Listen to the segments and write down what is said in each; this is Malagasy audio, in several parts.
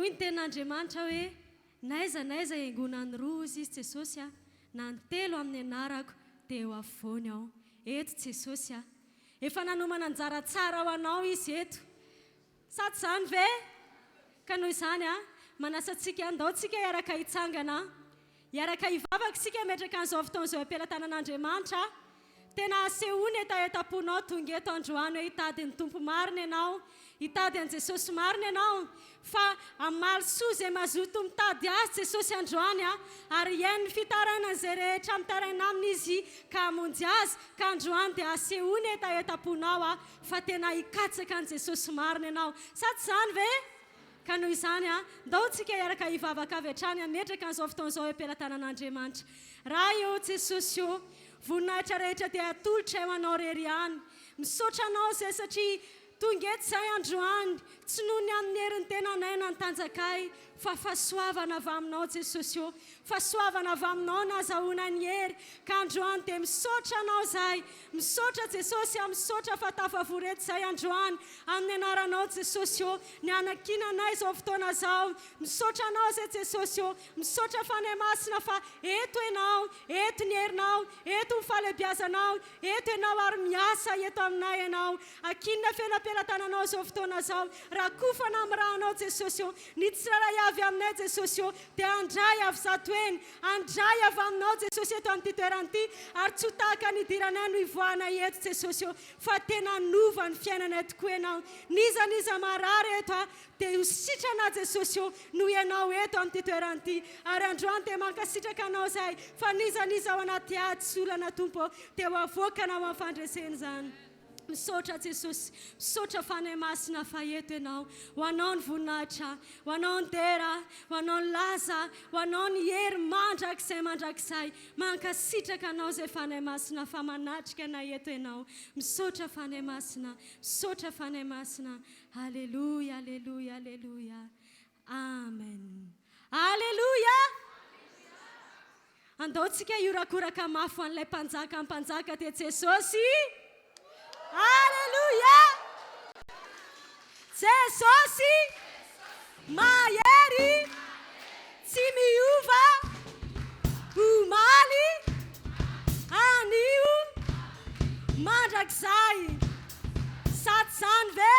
Hoy ny tenin'Andriamanitra hoe, N'aiza n'aiza iangonan'ny roa hozy izy Jesosy a, na ny telo amin'ny anarako dia eo afovoany aho. Eto Jesosy a. Efa nanomana anjara tsara ho anao Izy eto. Sa tsy izany ve? Ka noho izany a, manasa antsika, ndao tsika hiaraka hitsangana, hiaraka hivavaka isika hametraka an'izao fotoana izao eo am-pelatanan'Andriamanitra. Tena asehoy ny hetahetam-ponao tonga eto androany hoe hitady ny Tompo marina ianao, hitady an'i Jesosy marina ianao, fa hamaly soa izay mazoto mitady Azy Jesosy androany ary hihaino ny fitarainan'izay rehetra mitaraina Aminy Izy ka hamonjy azy, ka androany dia asehoy ny hetahetam-ponao fa tena hikatsaka an'i Jesosy marina ianao. Sa tsy izany ve? Ka noho izany, ndao tsika hiaraka hivavaka avy hatrany hametraka an'izao fotoana izao eo am-pelatanan'Andriamanitra. Ray ô, Jesosy ô, voninahitra rehetra dia atolotray ho Anao irery ihany. Misaotra Anao izay satria tonga eto izahay androany, tsy noho ny amin'ny herin'ny tenanay na ny tanjakay, fa fahasoavana avy Aminao Jesosy ô. Fahasoavana avy Aminao nahazahoana ny hery, ka androany dia misaotra Anao izahay. Misaotra Jesosy a, misaotra fa tafavory eto izahay androany, amin'ny anaranao Jesosy ô, ny hanankinanay izao fotoana izao. Misaotra Anao izay Jesosy ô, misaotra Fanahy Masina fa eto Ianao, eto ny herinao, eto ny fahalebiazanao, eto Ianao ary miasa eto aminay Ianao. Ankinina feno am-pelatananao izao fotoana izao, rakofana amin'ny rànao Jesosy ô, ny tsirairay avy aminay Jesosy ô, dia handray avy zato heny, handray avy aminao Jesosy eto amin'ity toerana ity, ary tsy ho tahaka ny hidiranay no hivoahanay eto Jesosy ô, fa tena hanova ny fiainanay tokoa Ianao. N'iza n'iza marary eto a, dia ho sitrana Jesosy ô, noho Ianao eto amin'ity toerana ity. Ary androany dia mankasitraka Anao izahay, fa n'iza n'iza ao anaty ady sy olana Tompo ô, dia ho avoakanao amin'ny fandresena izany. Misaotra Jesosy, misaotra Fanahy Masina fa eto Ianao. Ho Anao ny voninahitra, ho Anao ny dera, ho Anao ny laza, ho Anao ny hery mandrakizay mandrakizay. Mankasitraka Anao izay Fanahy Masina fa manatrika anay eto Ianao. Misaotra Fanahy Masina, misaotra Fanahy Masina. Aleloia, aleloia, aleloia. Amen. Aleloia! Andao tsika hiorakoraka mafy ho an'ilay Mpanjaka mpanjaka dia Jesosy. Aleloia! Jesosy mahery tsy miova omaly, anio, mandrakizay. Sa tsy izany ve?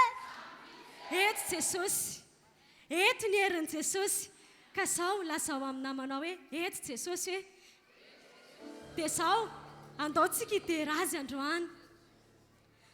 Eto Jesosy. Eto ny herin'i Jesosy. Ka zao, lazao amin'ny namanao hoe, Eto Jesosy hoe. Dia zao, andao tsika hidera Azy androany.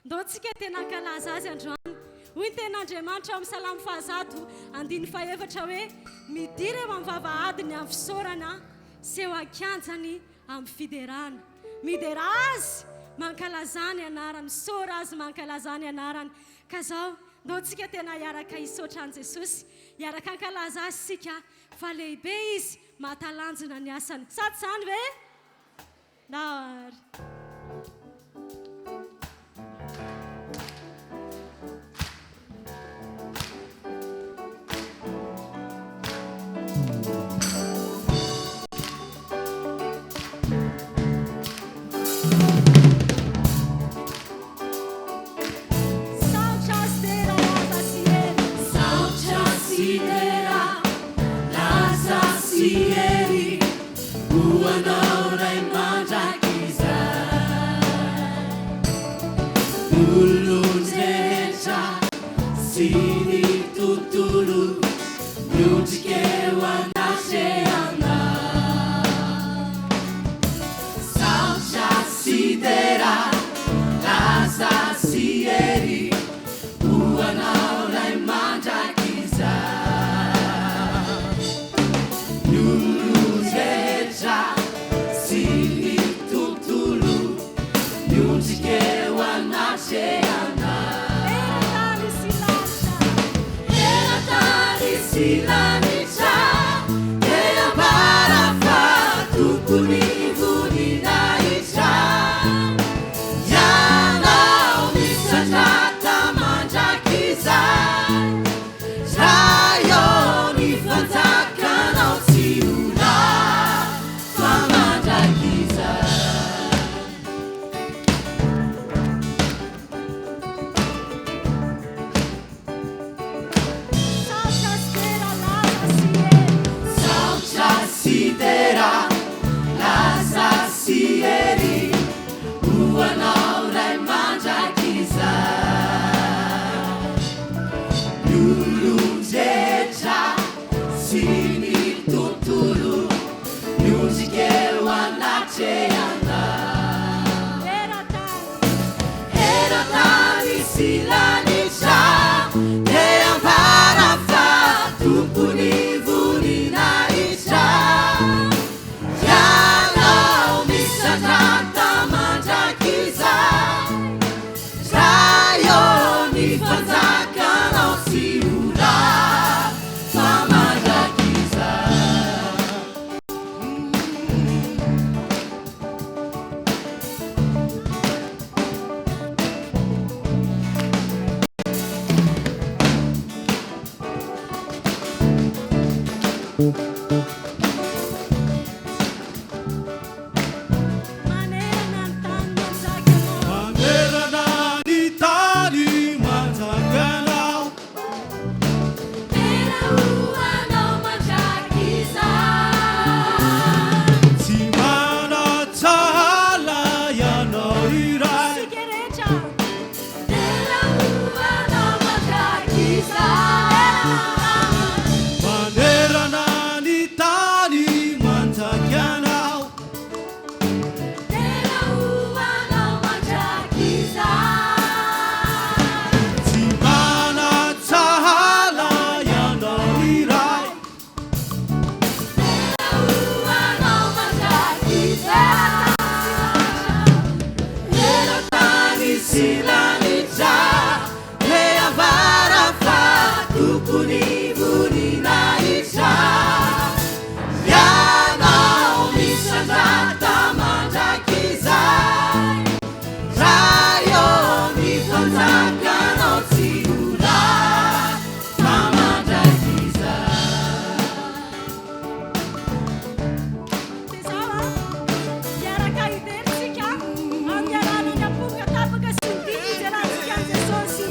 Ndao tsika tena hankalaza Azy androany. Hoy ny tenin'Andriamanitra ao amin'ny Salamo fahazato, andininy fahefatra hoe, Midira eo amin'ny vavahadiny amin'ny fisaorana sy eo an-kianjany amin'ny fiderana. Miderà Azy, mankalazà ny anarany, misaora Azy, mankalazà ny anarany. Ka zao, ndao tsika tena hiaraka hisaotra an'i Jesosy, hiaraka hankalaza Azy isika, fa lehibe Izy, mahatalanjona ny asany. Sa tsy izany ve? Ndao ary. Saotra sy dera laza sy hery. Saotra sy dera laza sy hery ho anao Ray mandrakizay. Olon-drehetra sy ny tontolo miondrika eo anatrehanao. Saotra sy dera, laza sy hery ho anao Ray mandrakizay. Ny olon-drehetra sy ny tontolo miondrika eo anatrehanao. Eran-tany sy lanitra. Eran-tany sy lanitra dia ambara fa tompon'ny voninahitra. Ianao misandrata mandrakizay. Ray ô, ny fanjakanao tsy ho lava mandrakizay. Saotra sy dera laza. sy ny tontolo miondrika eo anatrehanao. Eran-tany. Eran-tany sy lanitra dia ambara fa tompon'ny voninahitra. Ianao misandrata mandrakizay. Ray ô, ny fanjakanao tsy ho rava fa mandrakizay. Manerana ny tany manjaka Ianao. Manerana ny tany manjaka Ianao. Dera ho Anao mandrakizay. Tsy manan-tsahala Ianao iray. Isika rehetra. Dera ho Anao mandrakizay. Manerana ny tany manjaka Ianao. Dera ho Anao mandrakizay. Tsy manan-tsahala Ianao iray. Dera ho Anao mandrakizay. Eran-tany sy lanitra dia ambara fa tompon'ny voninahitra. Ianao misandrata mandrakizay. Ray ô, ny fanjakanao tsy ho rava fa mandrakizay. Dia izao an, hiaraka hidery tsika amin'ny alalan'ny amponga tapaka sy ny dihy hijerantsika an'i Jesosy.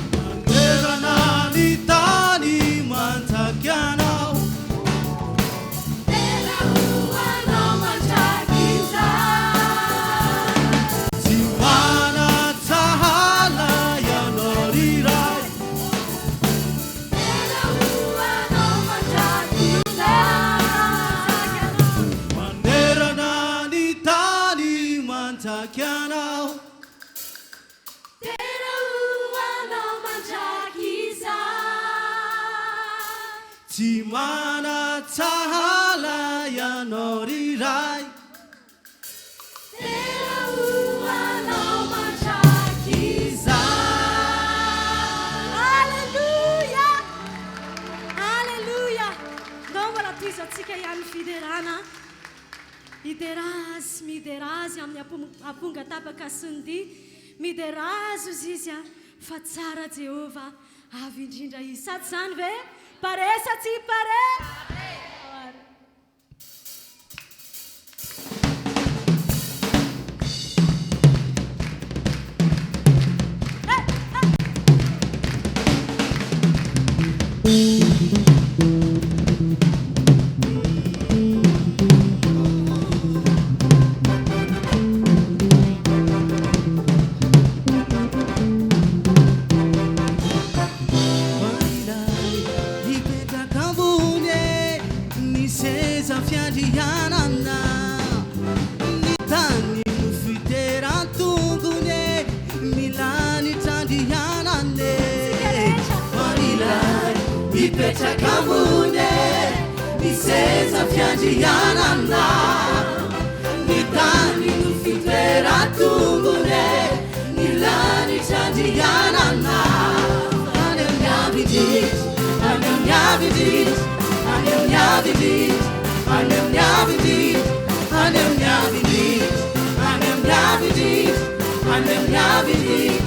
Manerana ny tany manjaka Ianao. Dera ho Anao mandrakizay. Tsy manan-tsahala Ianao ry Ray. Dera ho Anao mandrakizay. Manerana ny tany manjaka Ianao. Dera ho Anao mandrakizay. Tsy manan-tsahala Ianao ry Ray. Dera ho Anao mandrakizay. Alléluia! Alléluia! Ndao mbola tohizantsika ihany ny fiderana. Hidera Azy, midera Azy amin'ny amponga tapaka sy ny dihy. Midera Azy hozy izy fa tsara Jehovah. Avo Indrindra izy. Sa tsy izany ve? Pare sa tsy pare? Pare! Ilay hipetraka ambony e, ny seza fiandrianana, ny tany no fiteran-tongony e, ny lanitra andrianana e. Ilay hipetraka ambony e, ny seza fiandrianana, ny tany no fitoeran-tongony e, ny lanitra andrianana. Any amin'ny avy indrindra, any amin'ny avy indrindra, any amin'ny avy indrindra, any amin'ny avy indrindra, any amin'ny avy indrindra, any amin'ny avy indrindra, any amin'ny avy indrindra,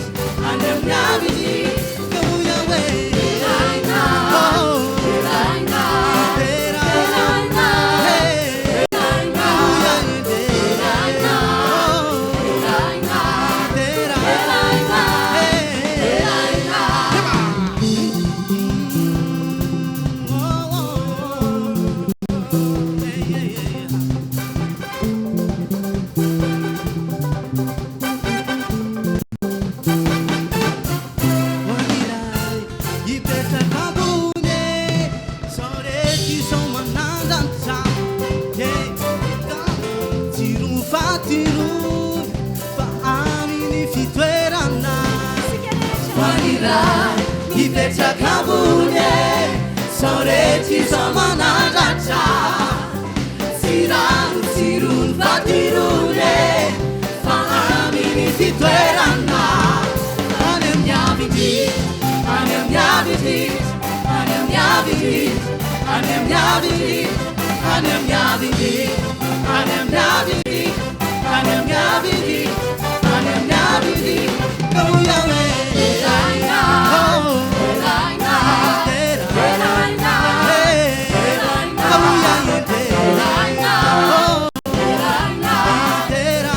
any amin'ny avy indrindra. Ka hoy aho hoe, Oh, dera, hey, hoy aho hoe, dera, oh, dera, hey. Oh, oh, oh. Hey, hey, hey. Ilay hipetraka ambony e, sao rehetra izao manandanitra e, ka tsirony fa tirony fa amin'ny fitoerana. Ilay hipetraka ambony e, sao rehetra izao manandratra, tsirano tsirony fa tirony e, fa amin'ny fitoerana. Any amin'ny avy indrindra, any amin'ny avy indrindra, any amin'ny avy indrindra, any amin'ny avy indrindra, any amin'ny avy indrindra, any amin'ny avy indrindra, any amin'ny avy indrindra, any amin'ny avy indrindra. Ka hoy aho hoe, oh, dera, hey, ka hoy aho hoe, dera, oh, dera, oh.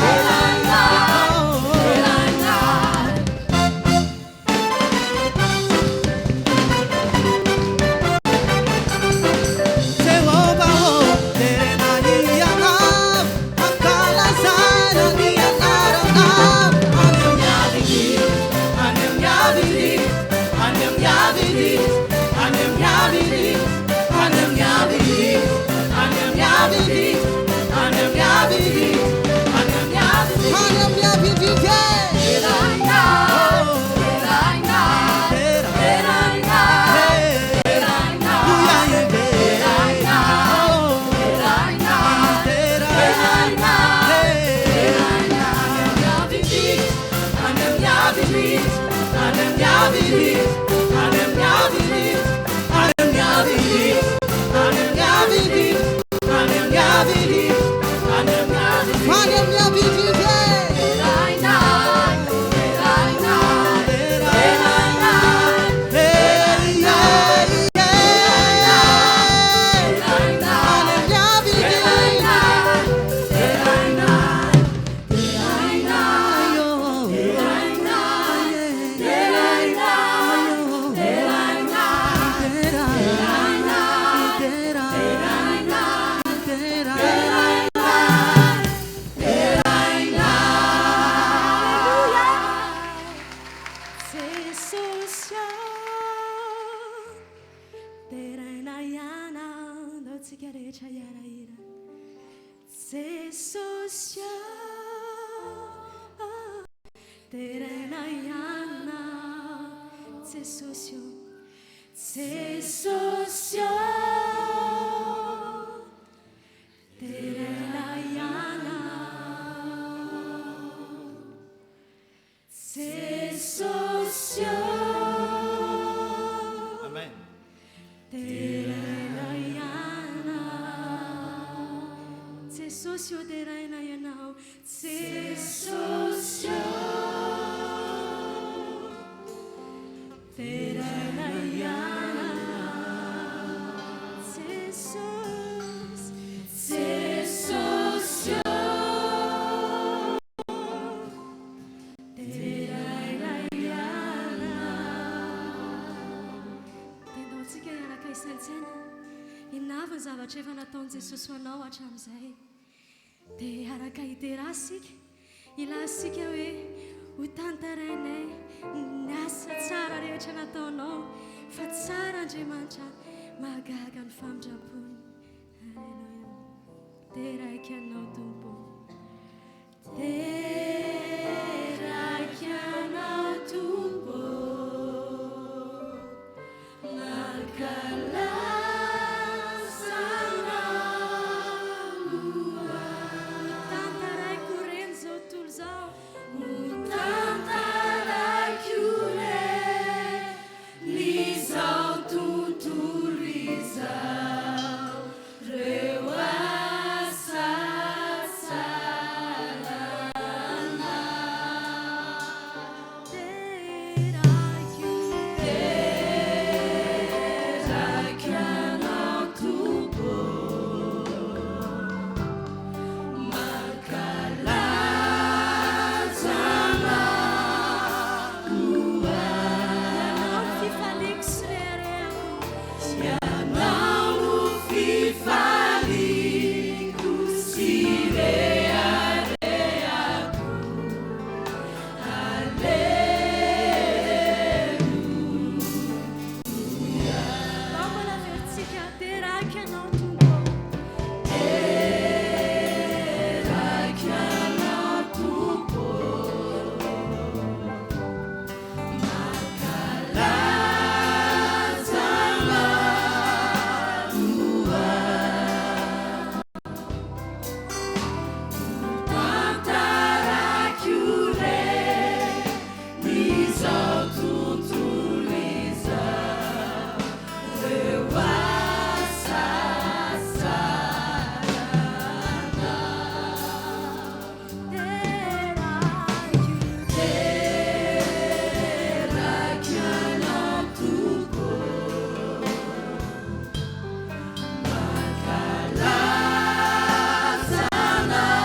Jehovah ô, deraina ianao, ankalazaina ny anaranao. Any amin'ny avy indrindra, any amin'ny avy indrindra, any amin'ny avy indrindra, any amin'ny avy indrindra, any amin'ny avy indrindra, any amin'ny avy indrindra, any amin'ny avy indrindra, any amin'ny avy indrindra, any amin'ny avy indrindra. Oh, dera, hey, hoy aho hoe, dera, oh, dera, hey. Any amin'ny avy indrindra, any amin'ny avy indrindra, any amin'ny avy indrindra, any amin'ny avy indrindra, any amin'ny avy indrindra, any amin'ny avy indrindra, any amin'ny avy indrindra, any amin'ny avy indrindra. Dera, hey, yeah, yeah. Any amin'ny avy indrindra. Ayo, ayo, dera, dera, dera. Alléluia. Jesosy ô, deraina ianao, ndao tsika rehetra hiara-hira. Jesosy ô, deraina ianao. Jesosy ô, Jesosy ô, deraina ianao. Jesosy ô, Amen. deraina ianao. Jesosy ô, deraina ianao. Jesosy ô, deraina. Jesosy, Jesosy ô, deraina ianao. Dia ndao antsika hiaraka hisaintsaina, inona avy ny zavatra efa nataon'i Jesosy ho anao hatramin'izay? Dia hiaraka hidera Azy isika, hilaza isika hoe, Ho tantarainay ny asa tsara rehetra nataonao, fa tsara Andriamanitra, mahagaga ny famindram-pony. Aleloia. Deraiko Anao Tompo. Deraiko Anao Tompo. Mankalaza Anao Ho tantaraiko reny izao tontolo izao. Ho tantaraiko reny izao tontolo izao. Reo asa tsaranao. Deraiko, deraiko Anao Tompo, mankalaza Anao. Ianao no fifaliako sy reharehako. Ianao no fifaliako sy reharehako. Aleloia. Mba mbola averintsika, Deraiko Ianao Tompo ô. Deraiko Ianao Tompo ô. Mankalaza Anao. Tantarako re izao tontolo izao, reo asa tsaranao. Deraiko, deraiko Anao Tompo. Mankalaza Anao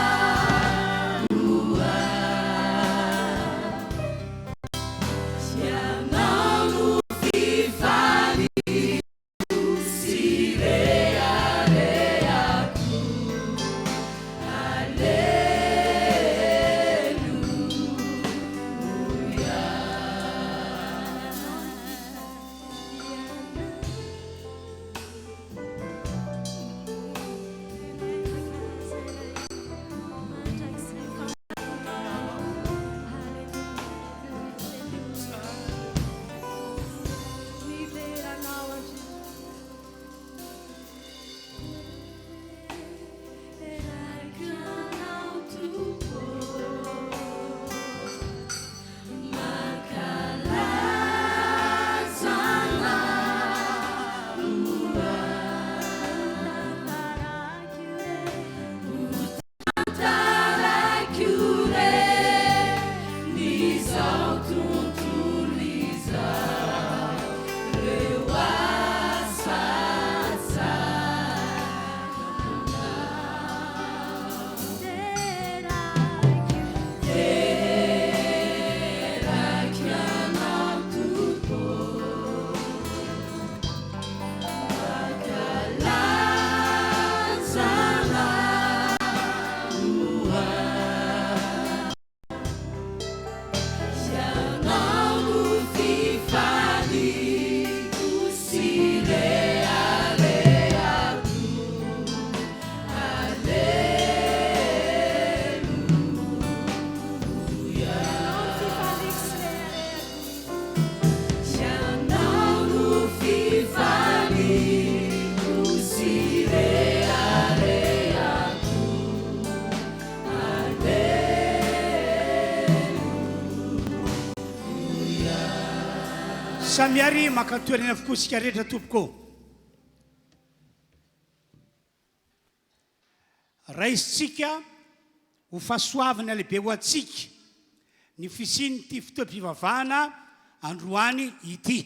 Ianao no fifaliako sy reharehako. Aleloia. Mankalaza Anao Ho tantaraiko re izao tontolo izao, reo asa tsaranao. Deraiko, deraiko Ianao Tompo. Mankalaza Anao Ianao no fifaliako sy reharehako. Aleloia. Ianao no fifaliako sy reharehako. Ianao no fifaliako sy reharehako. Aleloia. Samy ary maka toerana avokoa isika rehetra tompoko. Raisintsika ho fahasoavana lehibe ho antsika ny fisian'ity fotoam-pivavahana androany ity.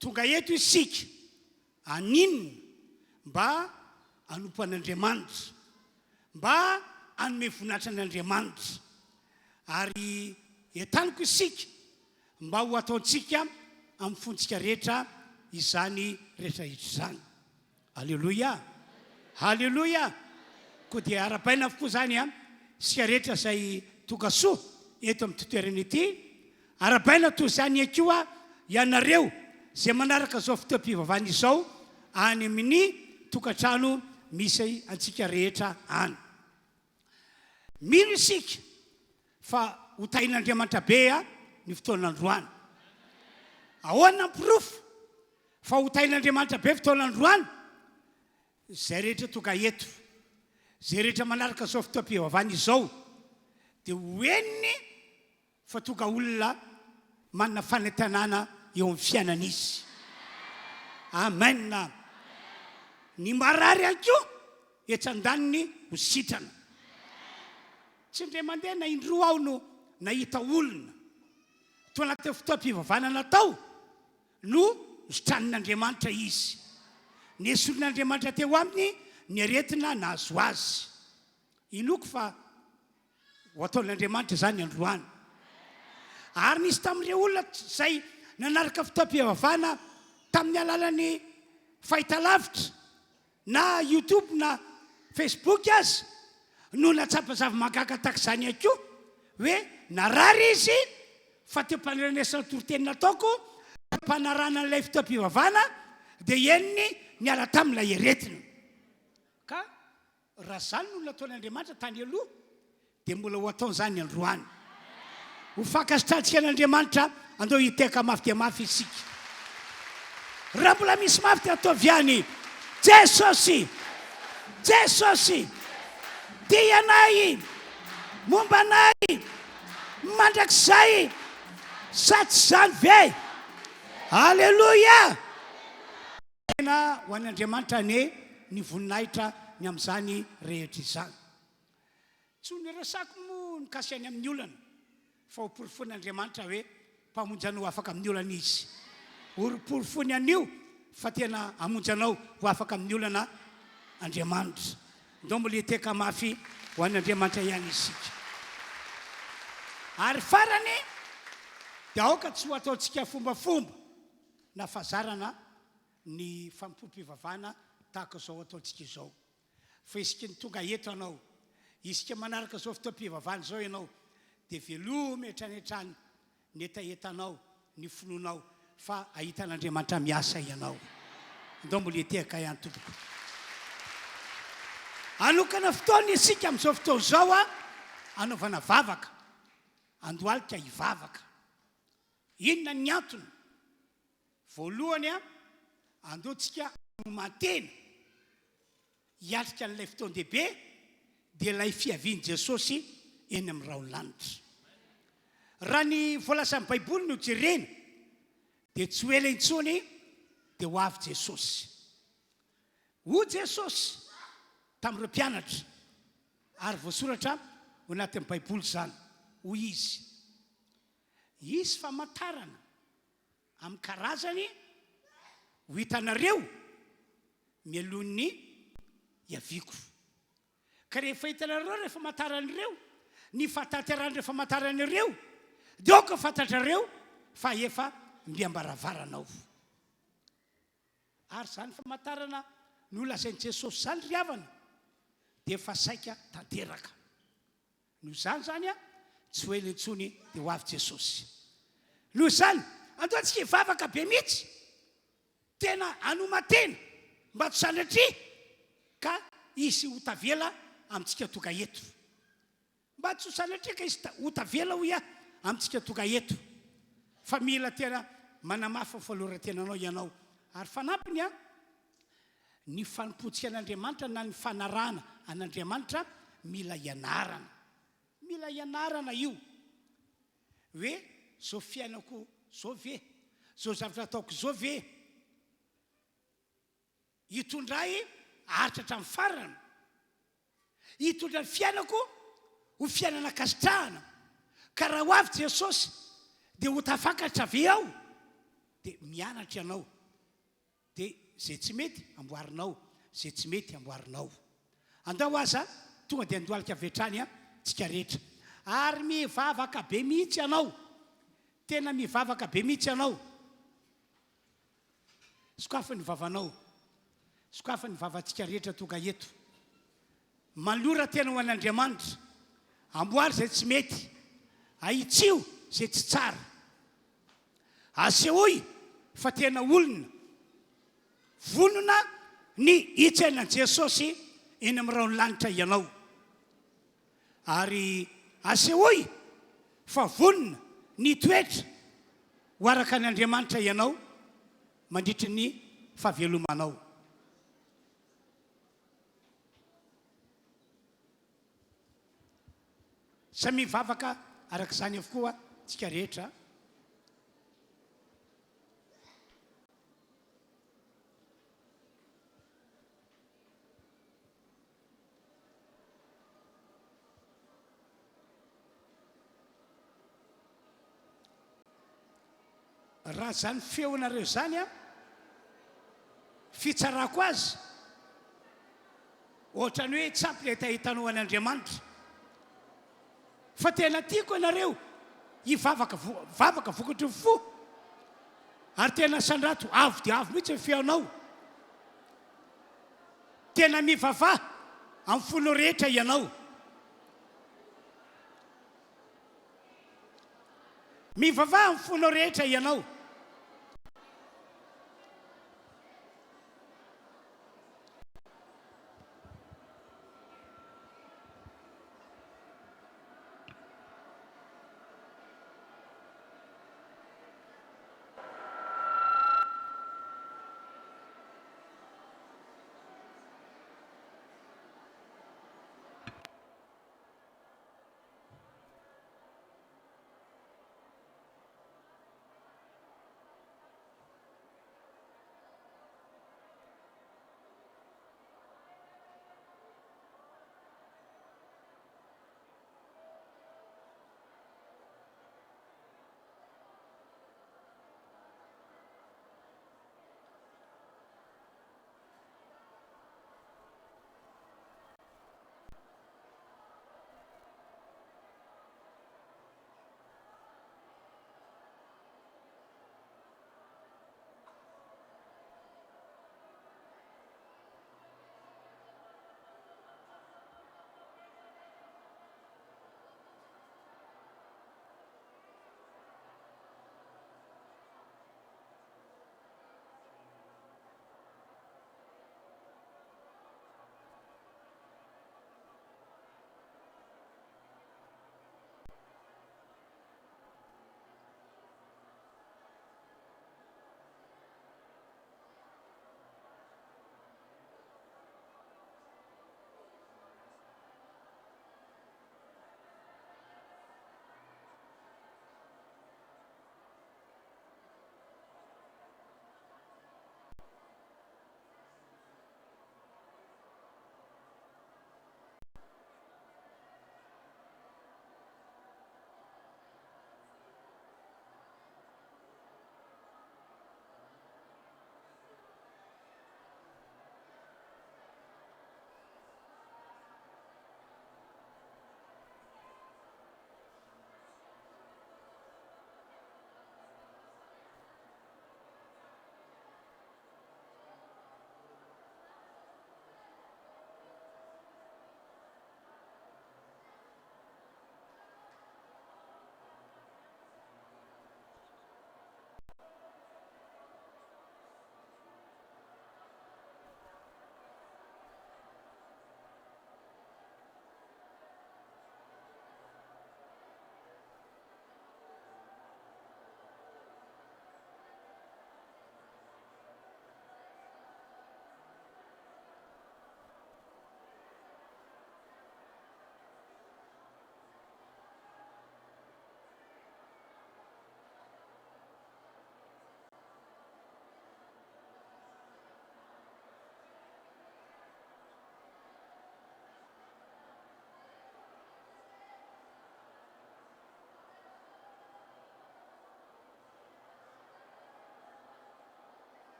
Tonga eto isika haninona? Mba hanompo an'Andriamanitra, mba hanome voninahitra an'Andriamanitra. Ary entaniko isika mba ho ataontsika amin'ny fontsika rehetra izany rehetra izany. Aleloia! Aleloia! Koa dia arahabaina avokoa izany an, isika rehetra izay tonga soa eto amin'ity toerana ity. Arahabaina toy izany ihany koa ianareo izay manaraka izao fotoam-pivavahana izao any amin'ny tokantrano misy antsika rehetra any. Mino isika fa ho tahin'Andriamanitra be ny fotoana androany. Ahoana ny porofo fa ho tahin'Andriamanitra be fotoana androany? Izay rehetra tonga eto, izay rehetra manaraka izao fotoam-pivavahana izao dia ho henony fa tonga olona manana fanentanana eo amin'ny fiainana izy. Amen. Ny marary ihany koa etsy andaniny ho sitrana. Tsy indray mandeha na indroa aho no nahita olona tao anatin'ny fotoam-pivavahana natao no nositranin'Andriamanitra izy. Nesorin'Andriamanitra teo aminy ny aretina nahazo azy. Inoako fa ho ataon'Andriamanitra izany androany. Ary nisy tamin'ireo olona izay nanaraka fotoam-pivavahana tamin'ny alalan'ny fahitalavitra na YouTube na Facebook aza no nahatsapa zava-mahagaga tahaka izany ihany koa, hoe narary izy fa teo am-pandrenesana ny toriteny nataoko, teo am-panarahana an'ilay fotoam-pivavahana dia henony niala tamin'ilay aretina. Ka Raha izany no nataon'Andriamanitra tany aloha, dia mbola ho ataony izany androany. Ho fankasitrahantsika an'Andriamanitra, andao hitehaka mafy dia mafy isika. Raha mbola misy mafy dia ataovy ihany. Jesosy! Jesosy! Tia anay! Momba anay! Mandrakizay! Sa tsy izany ve? Aleloia! Tena ho an'Andriamanitra anie ny voninahitra ny amin'izany rehetra izany. Tsy ho niresako moa ny kasy any amin'ny olana, fa ho porofoin'Andriamanitra hoe Mpamonjy anao afaka amin'ny olana Izy. Ho porofoiny anio fa tena hamonjy anao ho afaka amin'ny olana Andriamanitra. Ndao mbola hitehaka mafy ho an'Andriamanitra ihany isika. Ary farany dia aoka tsy ho ataontsika fombafomba na fahazarana ny fanompoam-pivavahana tahaka izao ataontsika izao. Fa isika ny tonga eto anao, isika manaraka izao fotoam-pivavahana izao ianao, dia velomy hatrany hatrany ny hetahetanao, ny finoanao, fa hahita an'Andriamanitra miasa ianao. Ndao mbola hitehaka ihany tompoko. Hanokana fotoana isika amin'izao fotoana izao hanaovana vavaka, handohalika hivavaka. Inona ny antony? Voalohany, andao tsika hanoman-tena hiatrika an'ilay fotoan-dehibe, dia ilay fiavian'i Jesosy eny amin'ny rahon'ny lanitra. Raha ny voalazan'ny Baiboly no jerena, dia tsy ho ela intsony dia ho avy Jesosy. Hoy Jesosy tamin'ireo mpianatra, ary voasoratra ao anatin'ny Baiboly izany, hoy Izy, Hisy famantarana amin'ny karazany ho hitanareo mialoha ny hiaviako. Ka rehefa hitanareo ireo famantarana ireo, ny fahatanterahan'ireo famantarana ireo, dia aoka ho fantatrareo fa efa mby am-baravarana aho. Ary izany famantarana nolazain'i Jesosy izany ry havana, dia efa saika tanteraka. Noho izany izany an, tsy ho ela intsony dia ho avy Jesosy. Noho izany, andao antsika hivavaka be mihitsy, tena hanoman-tena mba tsy sanatria ka hisy ho tavela amintsika tonga eto. Mba tsy ho sanatria ka hisy ho tavela hoy aho amintsika tonga eto. Fa mila tena manamafy ny fahaloran-tenanao ianao. Ary fanampiny an, Ny fanompoantsika an'Andriamanitra na ny fanarahana an'Andriamanitra mila ianarana. Mila ianarana io. Hoe zao fiainako zao ve? Zao zavatra ataoko zao ve? Hitondra ahy haharitra hatramin'ny farany? Hitondra ny fiainako ho fiainana ankasitrahana? Ka raha ho avy Jesosy dia ho tafakatra ve aho? Dia mianatra ianao. Dia izay tsy mety, amboarinao. Izay tsy mety, amboarinao. Andao aza tonga dia andohalika avy hatrany tsika rehetra. Ary mivavaka be mihitsy ianao. Tena mivavaka be mihitsy ianao. Sokafy ny vavanao. Sokafy ny vavantsika rehetra tonga eto. Manolora tena ho an'Andriamanitra. Amboary izay tsy mety. Ahitsio izay tsy tsara. Asehoy fa tena olona vonona ny hitsena an'i Jesosy eny amin'ny rahon'ny lanitra ianao. Ary asehoy fa vonona ny hitoetra ho araka an' Andriamanitra ianao mandritry ny fahavelomanao. Samia mivavaka araka izany avokoa tsika rehetra. Raha izany feonareo izany an, fitsarako azy, ohatran'ny hoe tsy ampy ny hetahetanao an' Andriamanitra. Fa tena tiako ianareo hivavaka vavaka vokatry ny fo, ary tena sandrato avo dia avo mihitsy ny feonao. Tena mivavaha amin'ny fonao rehetra ianao. Mivavaha amin'ny fonao rehetra ianao.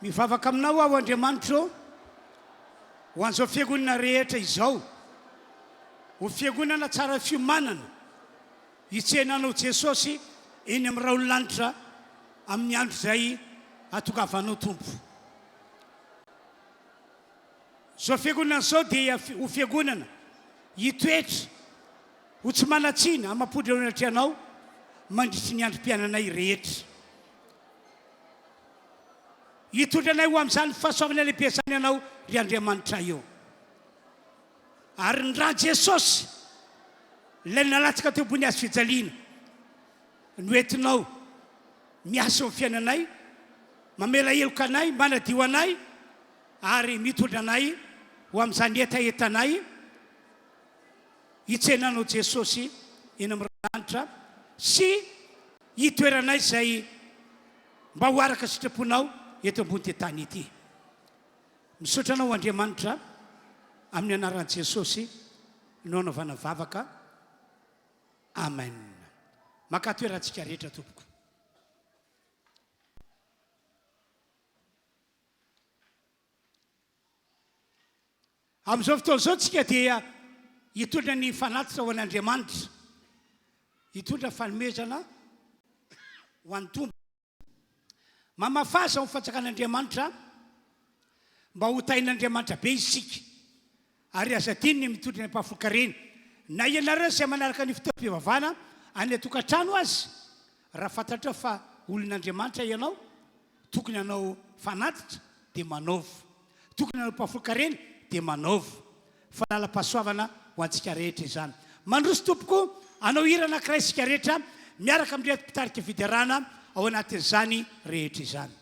Mivavaka aminao aho Andriamanitra ô, ho an'izao fiangonana rehetra izao, ho fiangonana tsara fiomanana hitsena anao Jesosy eny amin'ny rahon'ny lanitra amin'ny andro izay hatongavanao Tompo. Izao fiangonana izao dia ho fiangonana hitoetra ho tsy manan-tsiny amam-pondro eo anatrehanao mandritry ny androm-piainanay rehetra. Hitondra anay ho amin'izany fahasoavana lehibe izany Ianao, ry Andriamanitray ô. Ary ny ran'i Jesosy, ilay nalatsaka teo ambony hazo fijaliana, no entinao miasa eo amin'ny fiainanay, mamela heloka anay, manadio anay, ary mitondra anay ho amin'izany hetahetanay hitsenanao Jesosy eny amin'ny lanitra sy hitoeranay izay mba ho araka sitraponao eto ambony tany ity. Misaotra anao Andriamanitra amin'ny anaran'i Jesosy no anaovana vavaka. Amen. Maka toerantsika rehetra tompoko. Amin'izao fotoana izao tsika dia hitondra ny fanatitra ho an'Andriamanitra, hitondra fanomezana ho an'ny Tompo. Mamafaza ao amin'ny fanjakan'Andriamanitra mba ho tahin'Andriamanitra be isika. Ary aza adino ny mitondra ny ampahafolon-karena. Na ianareo izay manaraka ny fotoam-pivavahana any an-tokantrano aza, raha fantatrao fa olon'Andriamanitra ianao, tokony hanao fanatitra dia manaova. Tokony hanao ampahafolon-karena dia manaova. Fa lalam-pahasoavana ho antsika rehetra izany. Mandroso tompoko, hanao hira anankiray isika rehetra miaraka amin'ireto mpitarika fiderana ao anatin'izany rehetra izany.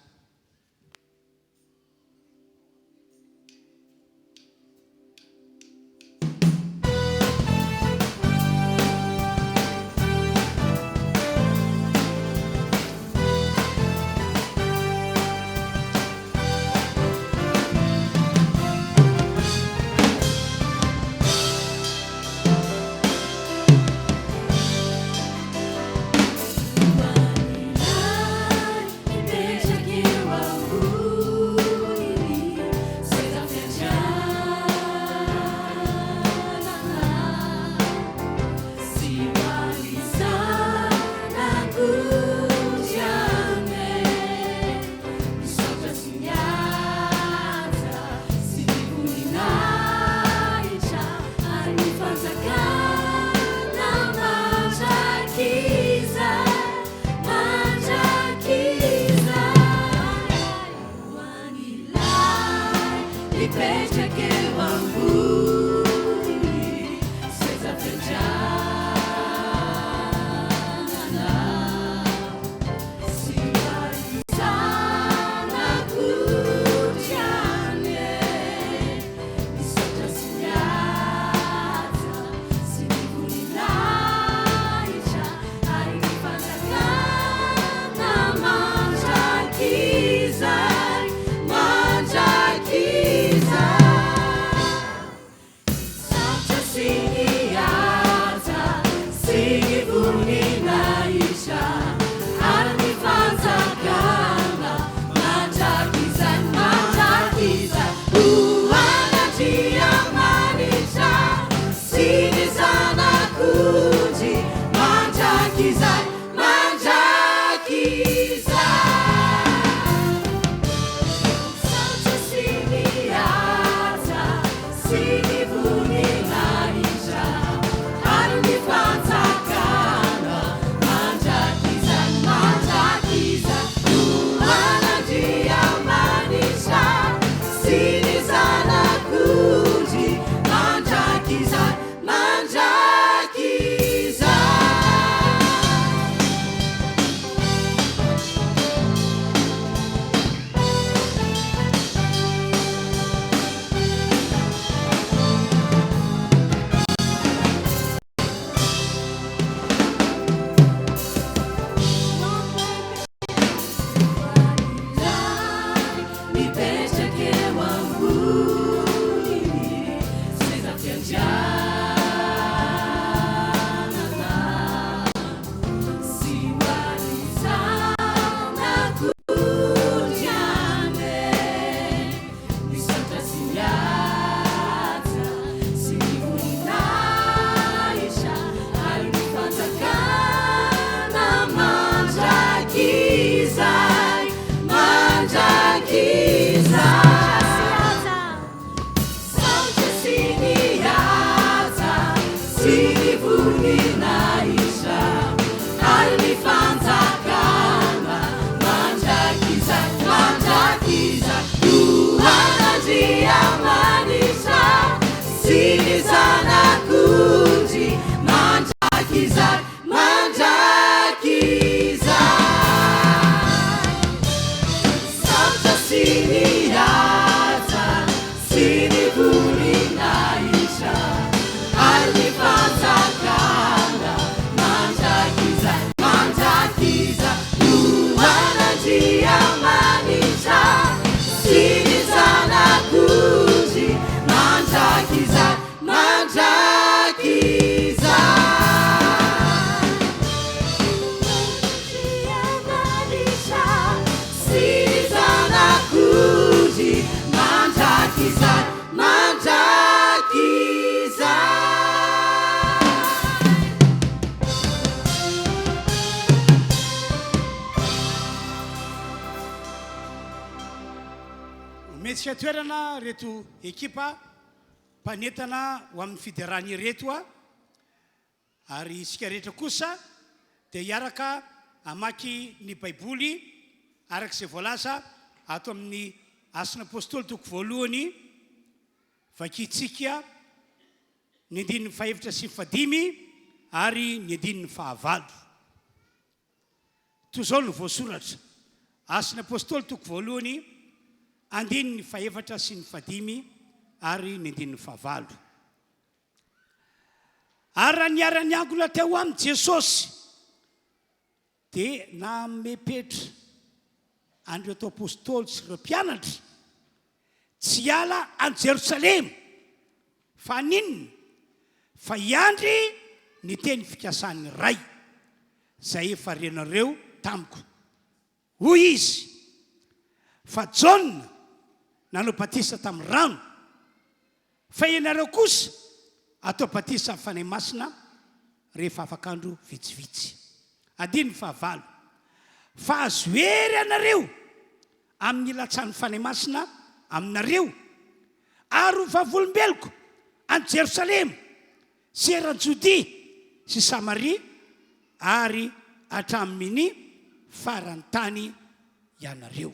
Omentsika toerana ireto ekipa mpanentana ho amin'ny fiderana ireto ary isika rehetra kosa dia hiaraka hamaky ny Baiboly araka izay voalaza ato amin'ny Asan'ny Apostoly toko voalohany, vakintsika ny andininy fahefatra sy fahadimy ary ny andininy fahavalo. Toy izao no voasoratra, Asan'ny Apostoly toko voalohany, andininy fahefatra sy ny fahadimy ary ny andininy fahavalo. Ary raha niara-niangona teo aminy Jesosy, dia namepetra an'ireto apostoly sy ireo mpianatra tsy hiala an'i Jerosalema. Fa haninona? Fa hiandry ny teny fikasan'ny Ray, izay efa renareo tamiko. Hoy izy, Fa Jaona nanao batisa tamin'ny rano, fa ianareo kosa atao batisa amin'ny Fanahy Masina rehefa afaka andro vitsivitsy. Andininy fahavalo, Fa azo hery ianareo amin'ny hilatsahan'ny Fanahy Masina aminareo, ary ho vavolombeloko any Jerosalema sy eran'i Jodia sy Samaria ary hatramin'ny faran'ny tany ianareo.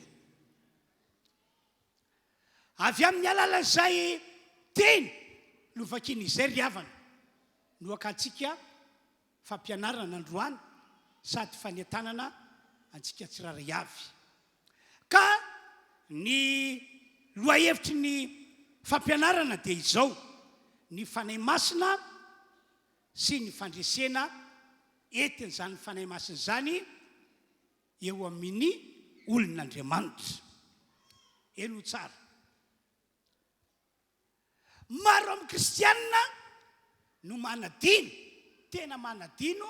Avy amin'ny alalan'izay teny novakiana izay ry havana no hakantsika fampianarana androany sady fanentanana antsika tsirairay avy. Ka ny lohahevitry ny fampianarana dia izao, ny Fanahy Masina sy ny fandresena entin'izany Fanahy Masina izany eo amin'ny olon'Andriamanitra. Henoy tsara. Maro amin'ny kristianina no manadino, tena manadino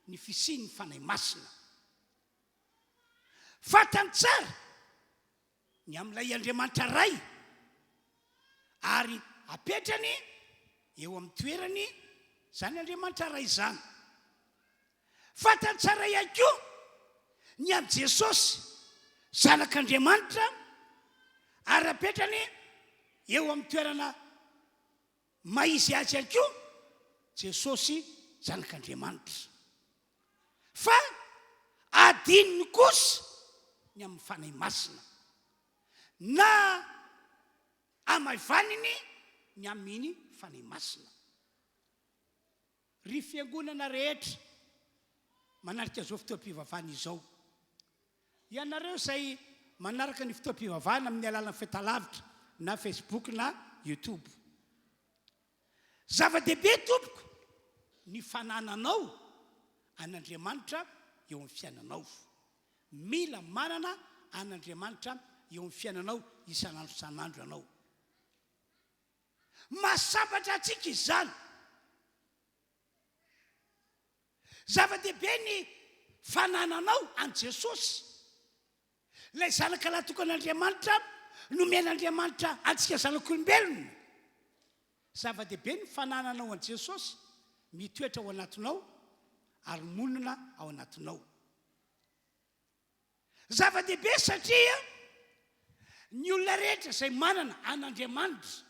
ny fisian'ny Fanahy Masina. Fantany tsara ny amin'ilay Andriamanitra Ray ary apetrany eo amin'ny toerany izany Andriamanitra Ray izany. Fantany tsara ihany koa ny amin'i Jesosy, Zanak'Andriamanitra, ary apetrany eo amin'ny toerana maha izy azy ihany koa Jesosy Zanak'Andriamanitra. Fa adinony kosa ny amin'ny Fanahy Masina, na amaivaniny ny amin'ny Fanahy Masina. Ry fiangonana rehetra manatrika izao fotoam-pivavahana izao, ianareo izay manaraka ny fotoam-pivavahana amin'ny alalan'ny fahitalavitra na Facebook na YouTube. Zava-dehibe tompoko ny fanananao an'Andriamanitra eo amin'ny fiainanao. Mila manana an'Andriamanitra eo amin'ny fiainanao isan'andro isan'andro ianao. Mahasambatra antsika izany. Zava-dehibe ny fanananao an'i Jesosy. Ilay Zanaka lahitokan'Andriamanitra nomen'Andriamanitra antsika zanak'olombelona. Zava-dehibe ny fanananao an'i Jesosy mitoetra ao anatinao ary monina ao anatinao. Zava-dehibe satria ny olona rehetra izay manana an'Andriamanitra,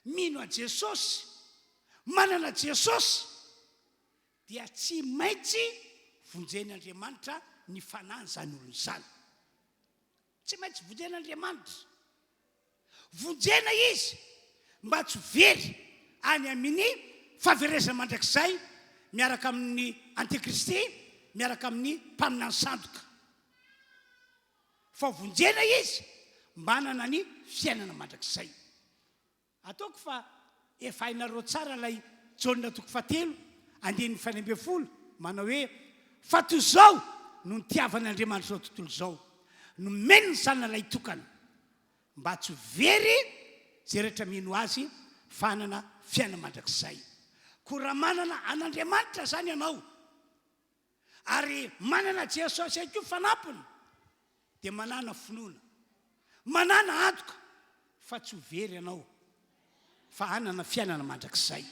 mino an'i Jesosy, manana Jesosy, dia tsy maintsy vonjen'Andriamanitra ny fanahin'izany olona izany. Tsy maintsy vonjen'Andriamanitra. Vonjena izy mba tsy ho very any amin'ny fahaverezana mandrakizay miaraka amin'ny antikristy, miaraka amin'ny mpaminany sandoka. Fa vonjena izy mba hanana ny fiainana mandrakizay. Ataoko fa efa hainareo tsara ilay Jaona toko fahatelo andininy faha 11 manao hoe, Fa toy izao no nitiavan'Andriamanitra izao tontolo izao, nomeny ny Zanany lahitokana, mba tsy ho very izay rehetra mino Azy fa hanana fiainana mandrakizay. Koa raha manana an'Andriamanitra izany ianao, ary manana Jesosy ihany koa fanampiny, dia manàna finoana, manàna antoka fa tsy ho very ianao fa hanana fiainana mandrakizay.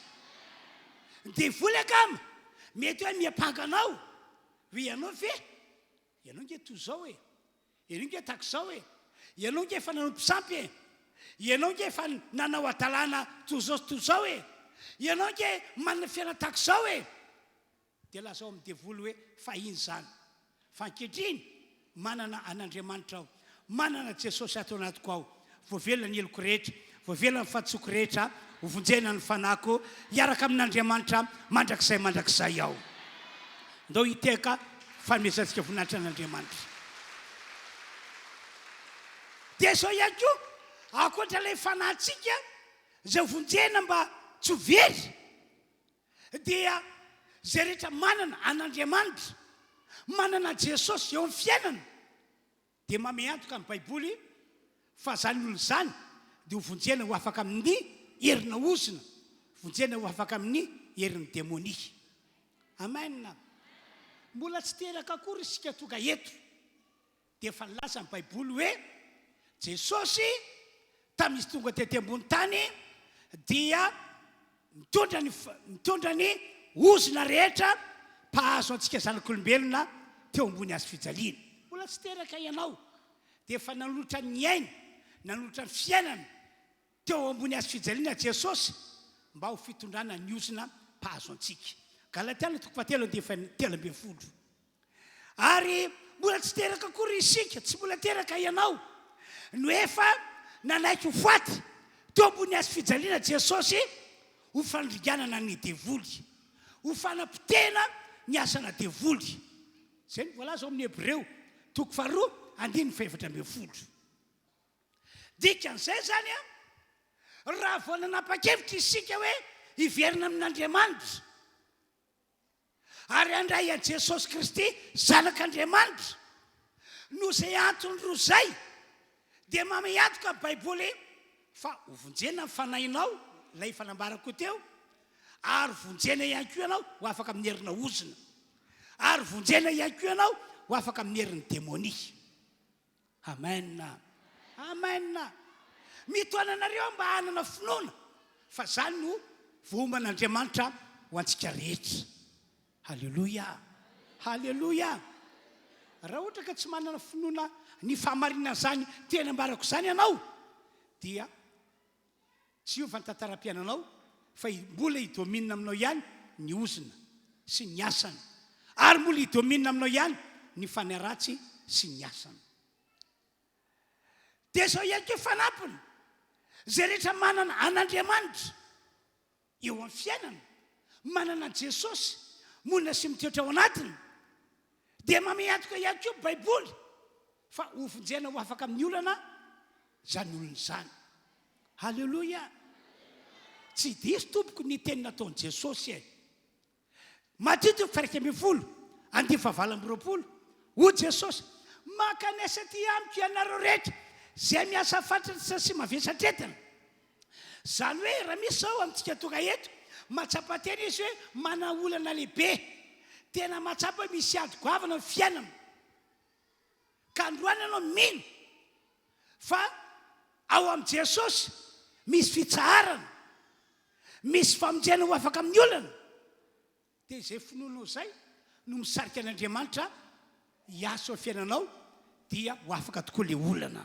Ny devoly angamba mety hoe miampanga anao hoe ianao ve? Ianao nge toy izao e! Ianao nge tahaka izao e! Ianao nge efa nanompo sampy e! Ianao nge efa nanao hadalana toy izao sy toy izao e! Ianao nge manana fiainana tahaka izao e! Dia lazao amin'ny devoly hoe fahiny izany. Fa ankehitriny, manana an'Andriamanitra aho. Manana Jesosy ato anatiko ao. Voavela ny heloko rehetra, voavela ny fahadisoako rehetra, hovonjena ny fanahiko, hiaraka amin'Andriamanitra mandrakizay mandrakizay aho. Ndao hitehaka fanomezantsika voninahitra an'Andriamanitra. Dia izao ihany koa, ankoatra ilay fanahintsika izay hovonjena mba tsy ho very, dia izay rehetra manana an'Andriamanitra, manana an'i Jesosy eo amin'ny fiainana, dia manome antoka ny Baiboly fa izany olona izany dia ho vonjena ho afaka amin'ny herina ozona, vonjena ho afaka amin'ny herin'ny demonia. Amen. Mbola tsy teraka akory isika tonga eto. Dia efa nilaza ny Baiboly hoe Jesosy tamin'izy tonga tety ambony tany dia mitondra ny mitondra ny ozona rehetra mpahazo antsika zanak'olombelona teo ambony hazo fijaliana. Mbola tsy teraka ianao dia efa nanolotra ny ainy, nanolotra ny fiainana teo ambony hazo fijaliana Jesosy mba ho fitondrana ny ozona mpahazo antsika. Galatiana toko fahatelo andininy 13. Ary mbola tsy teraka akory isika, tsy mbola teraka ianao, no efa nanaiky ho faty teo ambony hazo fijaliana Jesosy ho fandringanana ny devoly, ho fanapotehana ny asana devoly. Izay no voalaza ao amin'ny Hebreo toko faharoa andininy fahefatra ambin'ny folo. Dikan'izay izany an, raha vao nanapa-kevitra isika hoe hiverina amin'Andriamanitra, ary handray an'i Jesosy Kristy Zanak'Andriamanitra. Noho izay antony roa izay, dia manome antoka ny Baiboly fa hovonjena ny fanahinao, ilay efa nambarako teo, ary vonjena ihany koa ianao ho afaka amin'ny herina ozona, ary vonjena ihany koa ianao ho afaka amin'ny herin'ny demonia. Amen. Amen. Mitaona anareo aho mba hanana finoana fa izany no voaoman'Andriamanitra ho antsika rehetra. Haleloia. Haleloia. Raha ohatra ka tsy manana finoana ny fahamarinan'izany teny ambarako izany ianao dia Tsy hiova ny tantaram-piainanao fa mbola hi-domine aminao ihany ny ozona sy ny asany ary mbola hi-domine aminao ihany ny fanahy ratsy sy ny asany. Dia izao ihany koa fanampiny, izay rehetra manana an'Andriamanitra eo amin'ny fiainana, manana an'i Jesosy monina sy mitoetra ao anatiny, dia manome antoka ihany koa ny Baiboly fa hovonjena ho afaka amin'ny olana izany olona izany. Haleloia! Tsy diso tompoko ny teny nataon'i Jesosy e! Matio toko faha-11, andininy faha-28, hoy Jesosy, Mankanesa aty amiko ianareo rehetra izay miasa fatratra sy mavesatretana. Izany hoe raha misy izao amintsika tonga eto, mahatsapa tena izy hoe manana olana lehibe, tena mahatsapa hoe misy ady goavana ny fiainana. Ka androany ianao mino fa ao amin'i Jesosy misy fitsaharana, misy famonjena ho afaka amin'ny olana, dia izay finoanao izay no misarika an'Andriamanitra hiasa eo fiainanao dia ho afaka tokoa ilay olana.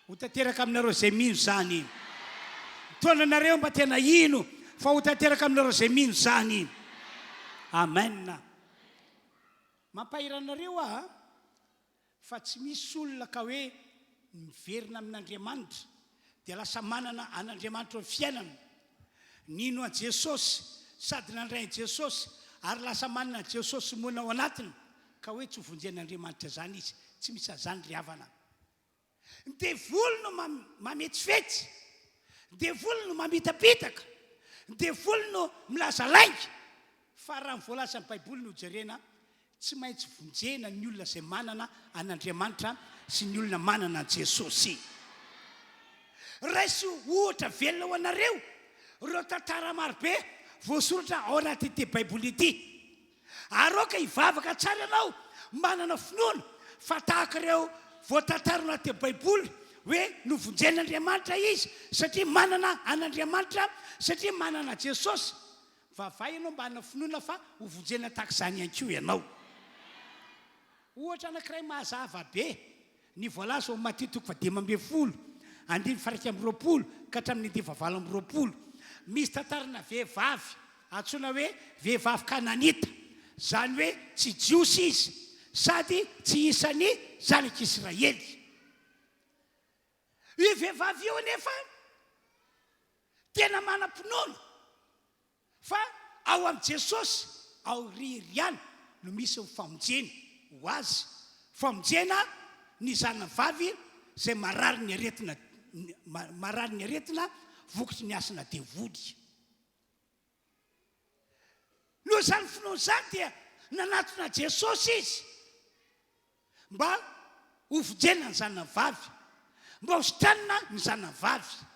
Ho tanteraka aminareo izay mino izany. Mitaona anareo mba tena hino fa ho tanteraka aminareo izay mino izany. Amen. Mampahery anareo aho a, fa tsy misy olona ka hoe miverina amin'Andriamanitra dia lasa manana an'Andriamanitra eo amin'ny fiainana. Nino an'i Jesosy sady nandray an'i Jesosy ary lasa manana an'i Jesosy monina ao anatiny ka hoe tsy ho vonjen'Andriamanitra izany izy. Tsy misy an'izany ry havana. Ny devoly no mametsifetsy, ny devoly no mamitapitaka, ny devoly no milaza lainga. Fa raha ny voalazan'ny Baiboly no jerena, tsy maintsy vonjena ny olona izay manana an'Andriamanitra sy ny olona manana an'i Jesosy. Raiso ohatra velona ho anareo ireo tantara marobe voasoratra ao anatin'ity Baiboly ity. Ary aoka hivavaka tsara ianao manana finoana fa tahaka ireo voatantara ao anatin'ny Baiboly hoe novonjen'Andriamanitra izy satria manana an'Andriamanitra, satria manana Jesosy. Mivavaha ianao mba hanana finoana fa hovonjena tahaka izany ihany koa ianao. Ohatra anankiray mazava be. Ny voalaza ao Matio toko fahadimy ambin'ny folo, andininy faha-21 ka hatramin'ny andininy faha-28. Misy tantarana vehivavy antsoina hoe vehivavy Kananita, izany hoe tsy Jiosy izy sady tsy isan'ny zanak'Israely. Io vehivavy io anefa tena manam-pinoana fa ao amin'i Jesosy ao irery ihany no misy ny famonjena ho azy, famonjena ny zanany vavy izay marary ny aretina marary ny aretina vokatry ny asana devoly. Noho izany finoana izany dia nanatona Jesosy izy mba hovonjena ny zanany vavy, mba hositranina ny zanany vavy.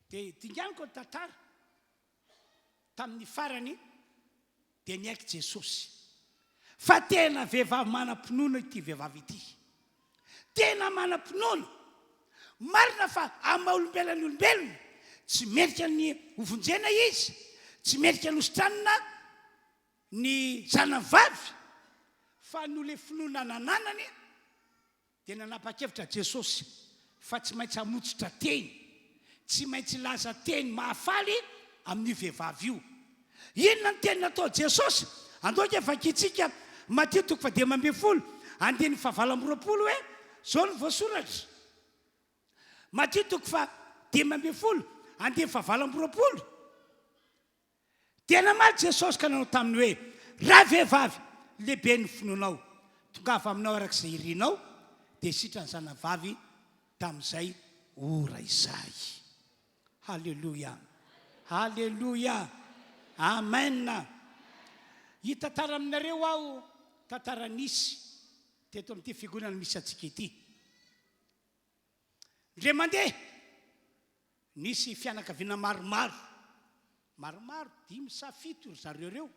Dia dinganiko ny tantara, tamin'ny farany dia niaiky Jesosy fa tena vehivavy manam-pinoana ity vehivavy ity. Tena manam-pinoana. Marina fa amin'ny maha olombelona ny olombelona, tsy mendrika ny hovonjena izy, tsy mendrika ny hositranina ny zanany vavy, fa noho ilay finoana nananany dia nanapa-kevitra Jesosy fa tsy maintsy hamotsitra teny, tsy maintsy hilaza teny mahafaly amin'io vehivavy io. Inona ny teny nataon'i Jesosy? Andao ange vakintsika Matio toko fahadimy ambin'ny folo, andininy fahavalo amby roapolo hoe izao no voasoratra. Matio toko fahadimy ambin'ny folo, andininy fahavalo amby roapolo. Dia namaly Jesosy ka nanao taminy hoe, Ravehivavy, lehibe ny finoanao. Tongava aminao araka izay irinao. Dia sitrany zanavavy tamin'izay ora izay. Haleloia! Haleloia! Amen! Hitantara aminareo aho tantara nisy teto amin'ity fiangonana misy antsika ity. Indray mandeha, nisy fianakaviana maromaro, maromaro, dimy sa fito ry zareo ireo,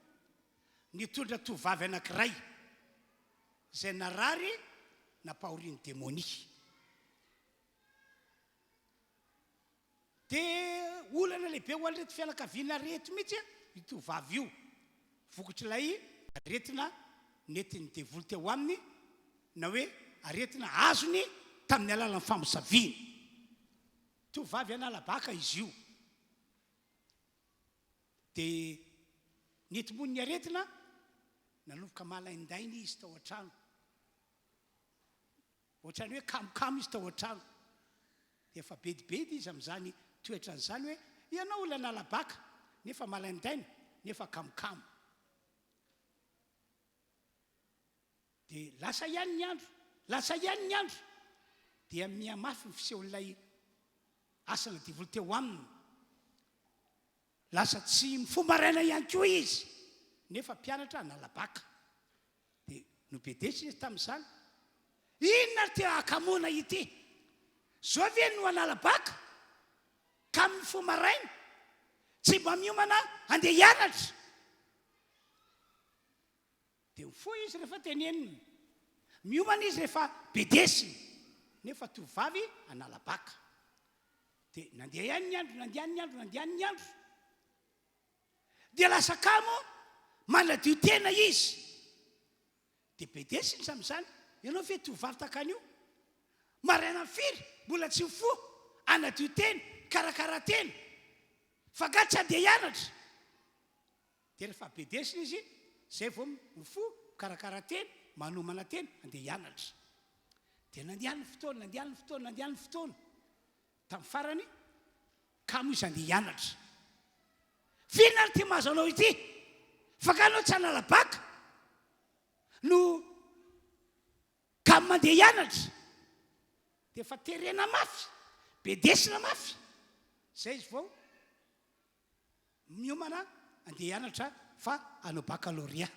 nitondra tovovavy anankiray izay narary nampahorian'ny demonia. Dia olana lehibe ho an'ireto fianakaviana ireto mihitsy io tovovavy io, vokatr'ilay aretina nentin'ny devoly teo aminy na hoe aretina azony tamin'ny alalan'ny famosaviana. Tovovavy hanala-baka izy io. Dia netimon'ny aretina, nanomboka malaindaina izy tao an-trano. Ohatran'ny hoe kamokamo izy tao an-trano. Dia efa bedibedy izy amin'izany toetrany izany hoe ianao olona nala-baka nefa malaindaina nefa kamokamo. Dia lasa ihany ny andro, lasa ihany ny andro, dia mihamafy ny fisehon'ilay asana devoly teo aminy. Lasa tsy mifoha maraina ihany koa izy nefa mpianatra hanala-baka. Dia nobedesina izy tamin'izany. Inona ary ity hakamoana ity? Zao ve no hanala-baka ka mifoha maraina, tsy mba miomana handeha hianatra? Dia mifoha izy rehefa tenenina. Miomana izy rehefa bedesina. Nefa tovovavy hanala-baka. Dia nandeha ihany ny andro, nandeha ihany ny andro, nandeha ihany ny andro. Dia lasa kamo manadio tena izy. Dia bedesina izy amin'izany. Ianao ve tovovavy tahaka an'io? Maraina firy mbola tsy mifoha, hanadio tena, hikarakara tena. Fa angaha tsy handeha hianatra? Dia rehefa bedesina izy, izay vao mifoha, mikarakara tena, manomana tena, handeha hianatra. Dia nandeha ny fotoana, nandeha ny fotoana, nandeha ny fotoana. Tamin'ny farany, kamo izy handeha hianatra. F'inona ary ity mahazo anao ity? Fa nga anao tsy hanala baka no kamo mandeha hianatra? Dia efa terena mafy, bedesina mafy. Izay izy vao Miomana handeha hianatra fa hanao baccalauréat.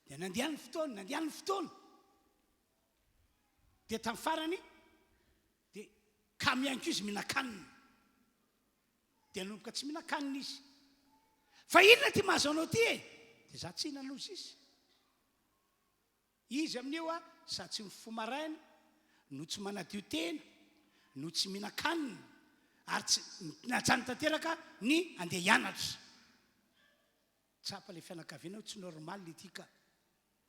Dia nandeha ny fotoana, nandeha ny fotoana. Dia tamin'ny farany dia kamo ihany koa izy mihinan-kanina. Dia nanomboka tsy mihinan-kanina izy. Fa inona ity mahazo anao ity e? Dia za tsy hihinana ozy izy. Izy amin'io a, sady tsy mifoha maraina, no tsy manadio tena, no tsy mihinan-kanina, ary tsy najanony tanteraka ny handeha hianatra. Tsapa ilay fianakaviana hoe tsy normal ity ka,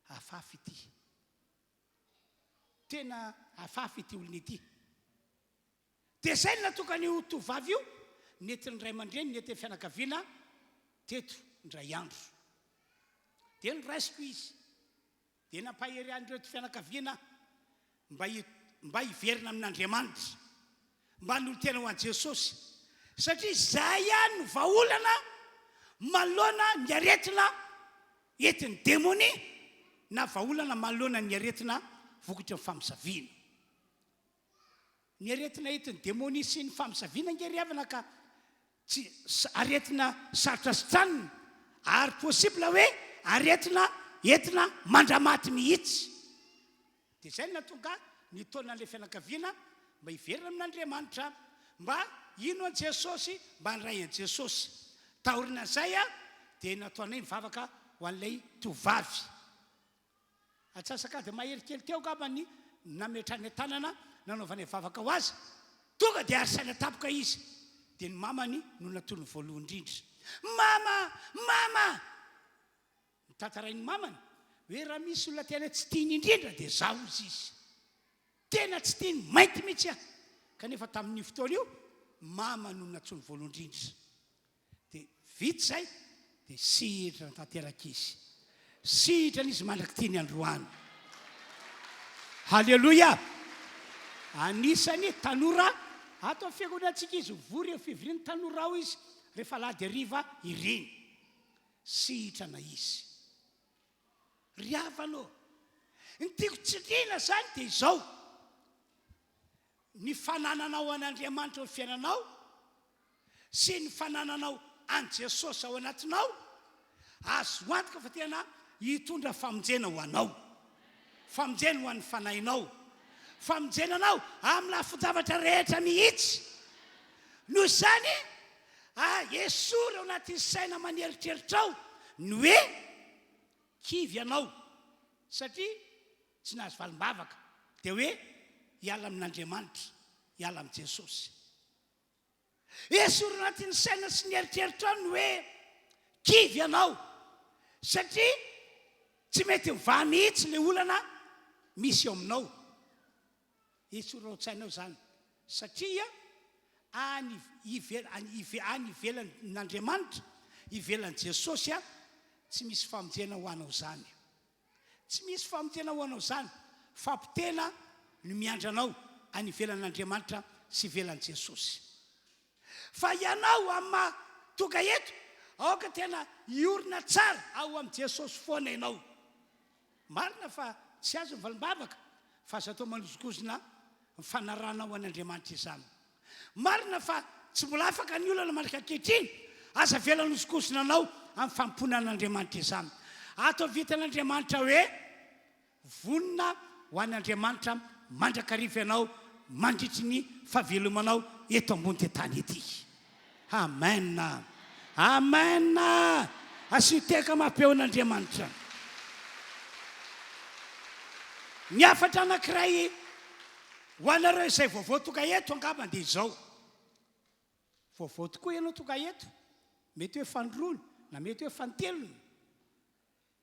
hafahafa ity. Tena hafahafa ity olona ity. Dia izay no nahatonga an'io tovovavy io nentin'ny ray aman-dreny, nentin'ny fianakaviana teto indray andro. Dia noraisiko izy. Dia nampahery an'ireto fianakaviana aho mba mba hiverina amin'Andriamanitra, mba hanolo-tena ho an'i Jesosy, satria izay ihany no vahaolana manoloana ny aretina entin'ny demonia na vahaolana manoloana ny aretina vokatry ny famosaviana. Ny aretina entin'ny demonia sy ny famosaviana ange ry havana ka tsy aretina sarotra sitranina ary possible hoe aretina entina mandramaty mihitsy. Dia izay no nahatonga ahy nitaona an'ilay fianakaviana mba hiverina amin'Andriamanitra, mba hino an'i Jesosy, mba handray an'i Jesosy. Taorian'izay dia nataonay nivavaka ho an'ilay tovovavy. Antsasak'ady mahery kely teo angamba ny nametrahany tanana nanaovanay vavaka ho azy, tonga dia ary saina tampoka izy, dia ny mamany no natolony voalohany indrindra. Mama! Mama! Notantarain'ny mamany hoe raha misy olona tena tsy tiany indrindra dia izaho hozy izy. Tena tsy tiany mainty mihitsy aho. Kanefa tamin'io fotoana io, mama no nantsoiny voalohany indrindra. Dia vita izay, dia sitrana tanteraka izy. Sitrana izy mandrak'ity ny androany. Haleloia! Anisan'ny tanora ato amin'ny fiangonantsika izy, mivory eo fivorian'ny tanora ao izy rehefa alahady hariva ireny. Sitrana izy. Ry havana ô, ny tiako tsindriana izany dia izao, ny fanananao an'Andriamanitra eo amin'ny fiainanao sy ny fanananao an'i Jesosy ao anatinao, azo antoka fa tena hitondra famonjena ho anao. Famonjena ho an'ny fanahinao. Famonjena anao amin'ny lafin-javatra rehetra mihitsy. Noho izany, esory ao anatin'ny saina aman'eritreritrao ny hoe kivy ianao satria tsy nahazo valim-bavaka, dia hoe hiala amin'Andriamanitra, hiala amin'i Jesosy. Esory anatin'ny saina sy ny eritreritrao ny hoe kivy ianao satria tsy mety mivaha mihitsy ilay olana misy eo aminao. Esory ao an-tsainao izany satria any ive any ivelan'Andriamanitra, ivelan'i Jesosy tsy misy famonjena ho anao izany. Tsy misy famonjena ho anao izany. Fampitena no miandry anao any ivelan'Andriamanitra sy ivelan'i Jesosy. Fa ianao amin'ny maha tonga eto, aoka tena hiorina tsara ao amin'i Jesosy foana ianao. Marina fa tsy azo ny valim-bavaka, fa aza atao manozongozona ny fanarahanao an'Andriamanitra izany. Marina fa tsy mbola afaka ny olana mandraka ankehitriny. Aza avela hanozongozona anao amin'ny fanompoana an'Andriamanitra izany. Ataovy hitan'Andriamanitra hoe vonona ho an'Andriamanitra mandrakariva ianao mandritry ny fahavelomanao eto ambony tany ety. Amen. Amen. Asio tehaka mafy be ho an'Andriamanitra. Ny hafatra anankiray Ho anareo izay vaovao tonga eto angamba dia izao, vaovao tokoa ianao tonga eto, mety hoe fanindroany na mety hoe fanintelony,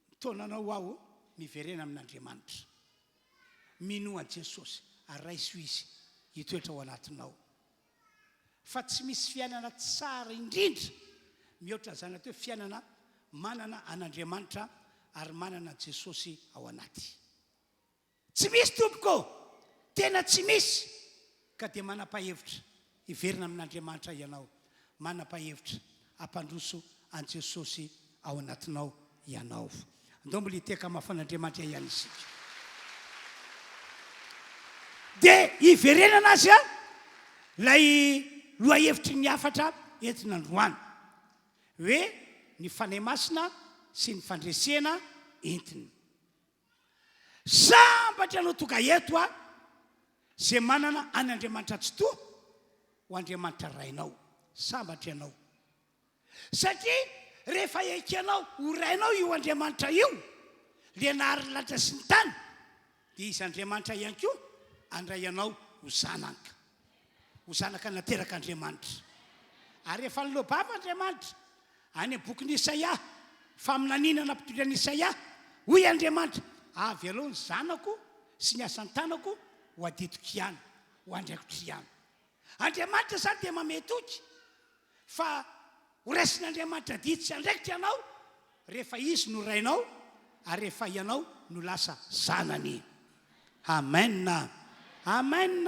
mitaona anao aho miverena amin'Andriamanitra. Minoa an'i Jesosy ary raiso Izy hitoetra ao anatinao. Fa tsy misy fiainana tsara indrindra mihoatra an'izany atao hoe fiainana manana an'Andriamanitra ary manana an'i Jesosy ao anaty. Tsy misy tompoko ô! Tena tsy misy! Ka dia manapa-hevitra hiverina amin'Andriamanitra ianao, manapa-hevitra hampandroso an'i Jesosy ao anatinao ianao. Andao mbola hitehaka mafy an'Andriamanitra ihany isika. Dia hiverenana azy ilay lohahevitry ny hafatra entina androany, hoe ny Fanahy Masina sy ny fandresena entiny. Sambatra ianao tonga eto a, izay manana an' Andriamanitra Tsitoha ho Andriamanitra Rainao. Sambatra ianao. Satria rehefa ekenao ho Rainao io Andriamanitra io, le nahary ny lanitra sy ny tany, dia Izy Andriamanitra ihany koa handray anao ho zanaka. Ho zanaka naterak'Andriamanitra. Ary efa niloa-bava Andriamanitra Any amin'ny bokin'i Isaia, faminaniana nampitodian'i Isaia, hoy Andriamanitra, Avelao ny zanako sy ny asan-tanako ho adidiko ihany, ho andraikitro ihany. Andriamanitra izany dia mamehy toky fa ho raisin'Andriamanitra adidy sy andraikitra ianao rehefa Izy no Rainao ary rehefa ianao no lasa zanany. Amen. Amen.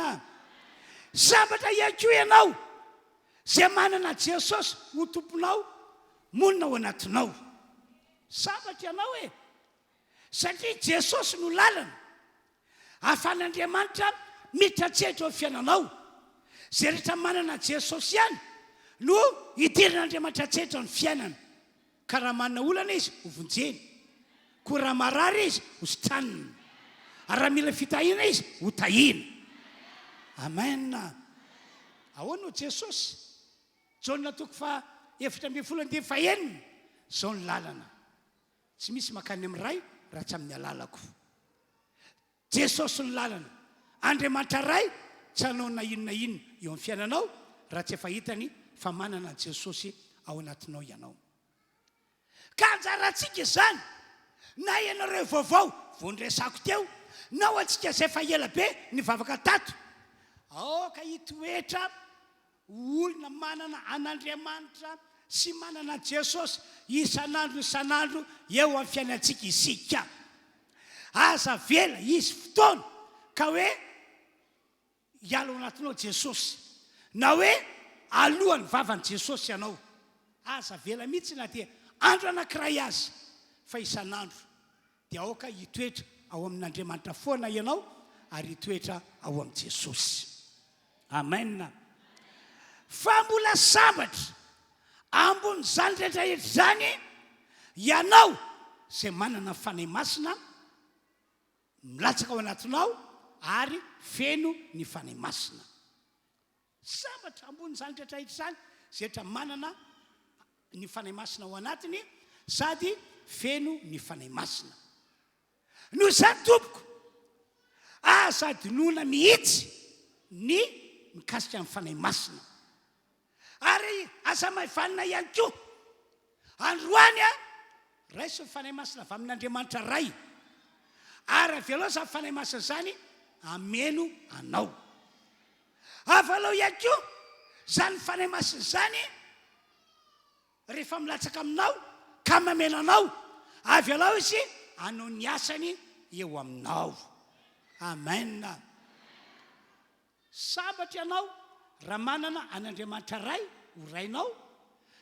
Sambatra ihany koa ianao izay manana Jesosy ho Tomponao monina ao anatinao. Sambatra ianao e! Satria Jesosy no lalana ahafahan'Andriamanitra miditra an-tsehatra eo amin'ny fiainanao. Izay rehetra manana an'i Jesosy ihany no hidiran'Andriamanitra an-tsehatra ny fiainany. Ka raha manana olana izy, ho vonjeny. Koa raha marary izy, ho sitraniny. Ary raha mila fitahiana izy, ho tahiana. Amen. Ahoana hoy Jesosy? Jaona toko faha 14 andininy fahenina, Izao ny lalana. Tsy misy mankany amin'ny Ray raha tsy amin'ny alalako. Jesosy no lalana. Andriamanitra Ray tsy hanao na inona inona eo amin'ny fiainanao raha tsy efa hitany fa manana an'i Jesosy ao anatinao ianao. Ka anjarantsika izany, na ianareo vaovao vao niresako teo, na ho antsika izay efa ela be nivavaka tato, aoka hitoetra Ho olona manana an'Andriamanitra sy manana an'i Jesosy isan'andro isan'andro eo amin'ny fiainantsika isika. Aza avela hisy fotoana ka hoe hiala ao anatinao Jesosy, na hoe alohan'ny vavan'i Jesosy ianao. Aza avela mihitsy na dia andro anankiray aza, fa isan'andro dia aoka hitoetra ao amin'Andriamanitra foana ianao ary hitoetra ao amin'i Jesosy. Amen. Fa mbola sambatra ambon'izany rehetra rehetra izany ianao izay manana ny Fanahy Masina milatsaka ao anatinao ary feno ny Fanahy Masina. Sambatra ambon'izany rehetra rehetra izany izay rehetra manana ny Fanahy Masina ao anatiny sady feno ny Fanahy Masina. Noho izany tompoko, aza adinoina mihitsy ny mikasika ny Fanahy Masina. Ary aza maivanina ihany koa. Androany a, raiso ny Fanahy Masina avy amin'Andriamanitra Ray. Ary avelao izany Fanahy Masina izany hameno anao. Avalao ihany koa izany Fanahy Masina izany Rehefa milatsaka aminao ka mamela anao, avelao Izy hanao ny asany eo aminao. Amen. Sambatra ianao raha manana an'Andriamanitra Ray ho Rainao,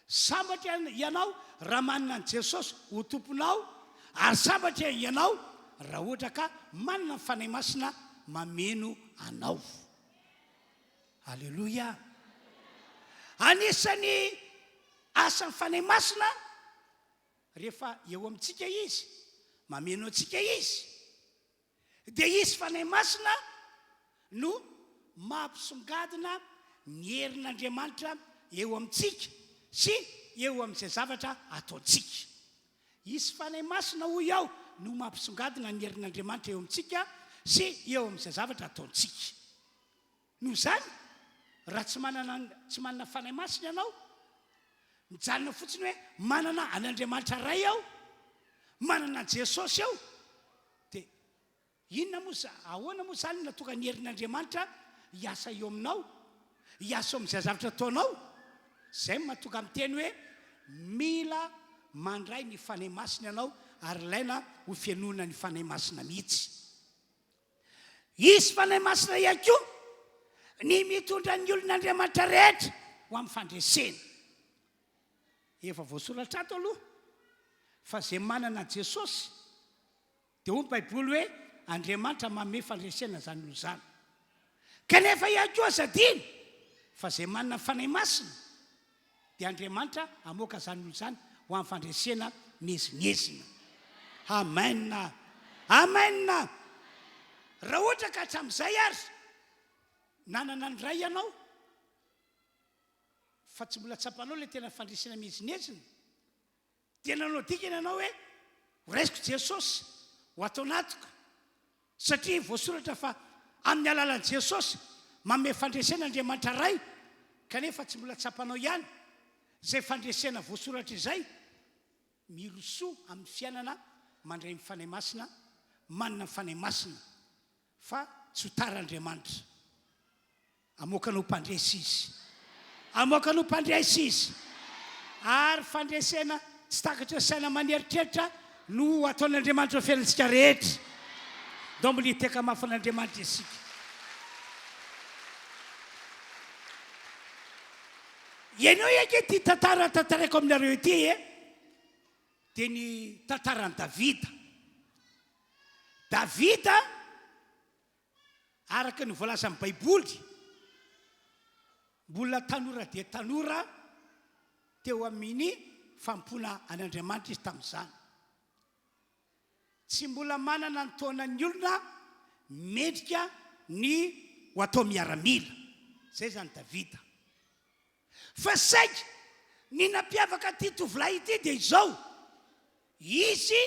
sambatra ianao raha manana an'i Jesosy ho Tomponao, ary sambatra ianao raha ohatra ka manana ny Fanahy Masina mameno anao. Aleloia! Anisan'ny asan'ny Fanahy Masina rehefa eo amintsika Izy, mameno antsika Izy, dia Izy Fanahy Masina no mampisongadina ny herin'Andriamanitra eo amintsika sy eo amin'izay zavatra ataontsika. Izy Fanahy Masina hoy aho no mampisongadina ny herin'Andriamanitra eo amintsika sy eo amin'izay zavatra ataontsika. Noho izany, raha tsy manana tsy manana Fanahy Masina ianao, mijanona fotsiny hoe manana an'Andriamanitra Ray aho, manana an'i Jesosy aho, dia inona moa za, ahoana moa izany no nahatonga ny herin'Andriamanitra hiasa eo aminao, hiasa eo amin'izay zavatra ataonao? Izay no mahatonga miteny hoe mila mandray ny Fanahy Masina ianao ary ilaina ho fenoina ny Fanahy Masina mihitsy. Hisy Fanahy Masina ihany koa ny mitondra ny olon'Andriamanitra rehetra ho amin'ny fandresena. Efa voasoratra ato aloha fa izay manana an'i Jesosy dia hoy ny Baiboly hoe Andriamanitra manome fandresena izany olona izany. Kanefa ihany koa aza adino fa izay manana ny Fanahy Masina Dia Andriamanitra hamoaka izany olona izany ho amin'ny fandresena miezinezina. Amen. Amen. Raha ohatra ka hatramin'izay ary nanana ny Ray ianao fa tsy mbola tsapanao ilay tena fandresena miezinezina, Dia nanao dikany ianao hoe, Ho raisiko Jesosy ho ato anatiko, satria voasoratra fa amin'ny alalan'i Jesosy manome fandresena Andriamanitra Ray, kanefa tsy mbola tsapanao ihany izay fandresena voasoratra izay. Mirosoa amin'ny fiainana mandray ny Fanahy Masina, manana ny Fanahy Masina. Fa tsy ho tara Andriamanitra. Hamoaka anao mpandresy Izy. Hamoaka anao mpandresy Izy. Ary fandresena tsy takatry ny saina aman'eritreritra no ho ataon'Andriamanitra eo fiainantsika rehetra. Ndao mbola hiteka mafy an'Andriamanitra isika. Ianao ange ity tantara tantaraiko aminareo ity e, dia ny tantaran'i Davida. Davida, araka ny voalazan'ny Baiboly, mbola tanora dia tanora teo amin'ny fanompoana an'Andriamanitra izy tamin'izany. Tsy mbola manana ny taonan'ny olona mendrika ny ho atao miaramila. Izay izany Davida. Fa saingy ny nampiavaka ity tovolahy ity dia izao, izy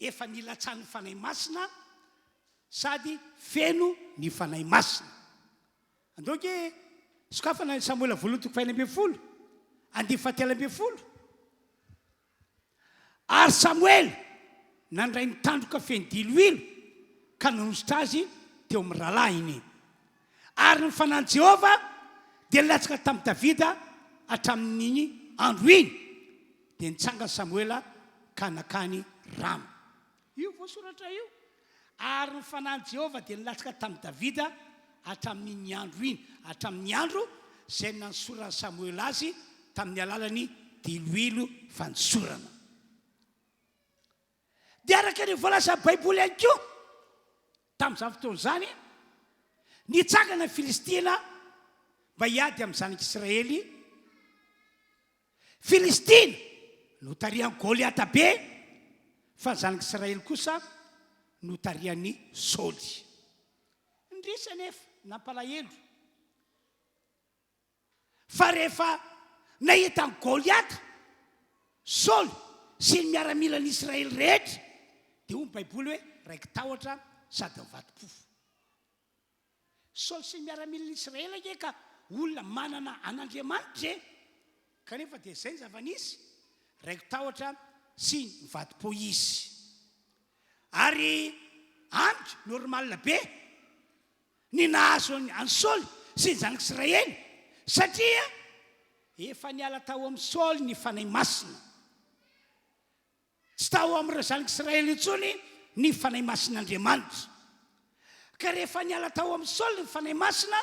efa nilatsahan'ny Fanahy Masina sady feno ny Fanahy Masina. Andao ange sokafana ny Samoela voalohany toko fahenina ambin'ny folo, andininy fahatelo ambin'ny folo. Ary Samoela nandray ny tandroka feno diloilo ka nanosotra azy teo amin'ny rahalahiny. Ary ny fanahin'i Jehovah dia nilatsaka tamin'i Davida hatramin'iny andro iny. Dia nitsangana Samoela ka nankany Rama. Io voasoratra io. Ary ny fanahin'i Jehovah dia nilatsaka tamin'i Davida hatramin'iny andro iny, hatramin'ny andro izay nanosoran'i Samoela azy tamin'ny alalan'ny diloilo fanosorana. Dia araka ny voalazan'ny Baiboly ihany koa, tamin'izany fotoana izany, nitsangana ny Filistina mba hiady amin'ny zanak'Israely. Filistina, notarihan'i Goliata be, fa ny zanak'Israely kosa notarihan'i Saoly. Indrisy anefa, nampalahelo, fa rehefa nahita an'i Goliata, Saoly sy ny miaramilan'Israely rehetra, dia hoy ny Baiboly hoe raiki-tahotra sady nivadi-pofo. Saoly sy ny miaramilan'i Israely ange ka olona manana an'Andriamanitra e! Kanefa dia izay ny zava-nisy, raiki-tahotra sy nivadi-po izy. Ary amiko, normal be ny nahazo an'i Saoly sy ny zanak'Israely, satria efa niala tao amin'i Saoly ny Fanahy Masina. Tsy tao amin'ireo zanak'Israely intsony ny Fanahy Masin'Andriamanitra. Ka rehefa niala tao amin'i Saoly ny Fanahy Masina,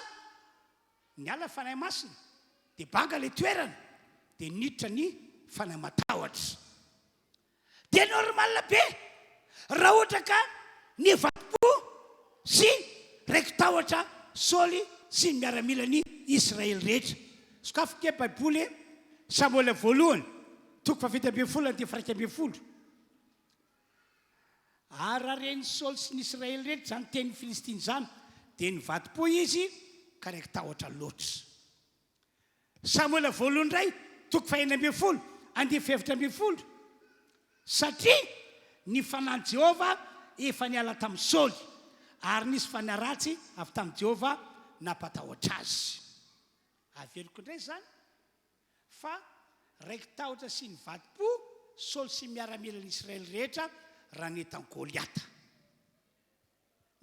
niala ny Fanahy Masina, dia banga ilay toerana, dia niditra ny fanahy matahotra. Dia normal be raha ohatra ka nivadi-po sy raiki-tahotra Saoly sy ny miaramilan'i Israely rehetra. Sokafy nge Baiboly e, Samoela voalohany, toko fahafito ambin'ny folo andininy faha-iraika ambin'ny folo. Ary raha ren'i Saoly sy ny Israely rehetra izany tenin'ny Filistina izany, dia nivadi-po izy ka raiki-tahotra loatra. Samoela voalohany indray, toko fahenina ambin'ny folo, andininy fahefatra ambin'ny folo. Satria ny fanahin'i Jehovah efa niala tamin'i Saoly, ary nisy fanahy ratsy avy tamin'i Jehovah nampatahotra azy. Averiko indray izany, fa raiki-tahotra sy nivadi-po Saoly sy ny miaramilan'i Israely rehetra raha nahita an'i Goliata.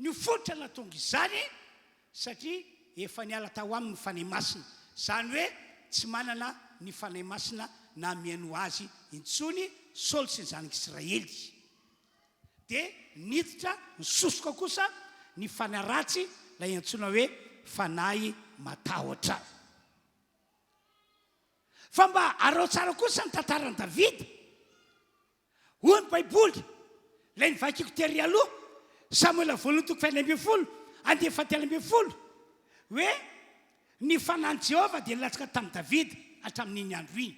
Ny fototra nahatonga izany satria efa niala tao aminy ny Fanahy Masina, izany hoe tsy manana ny Fanahy Masina na mihaino azy intsony Saoly sy ny zanak'Israely. Dia niditra nisosoka kosa ny fanahy ratsy ilay antsoina hoe fanahy matahotra. Fa mba araho tsara kosa ny tantaran'i Davida. Hoy ny Baiboly, ilay novakiko tery aloha, Samoela voalohany toko fahenina ambin'ny folo, andininy fahatelo ambin'ny folo, hoe, Ny fanahin'i Jehovah dia nilatsaka tamin'i Davida hatramin'iny andro iny.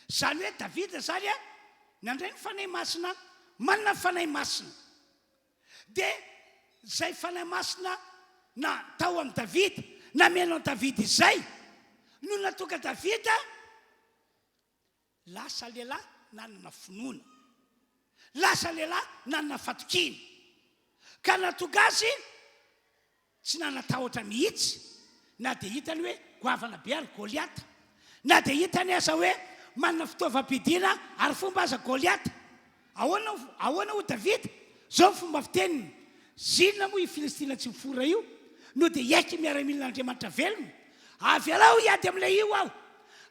Izany hoe Davida izany nandray ny Fanahy Masina, manana ny Fanahy Masina. Dia izay Fanahy Masina na tao amin'i Davida, nameno an'i Davida izay, no nahatonga Davida Lasa lehilahy nanana finoana. Lasa lehilahy nanana fatokiana. Ka nahatonga azy tsy nanan-tahotra mihitsy na dia hitany hoe goavana be ary Goliata. Na dia hitany aza hoe manana fitaovam-piadiana ary fomba aza Goliata. Ahoana, ahoana hoy Davida? Izao ny fomba fiteniny. Zinona moa io Filistina tsy mifora io no dia hiaiky miaramilan'Andriamanitra velona? Avelao hiady amin'ilay io aho!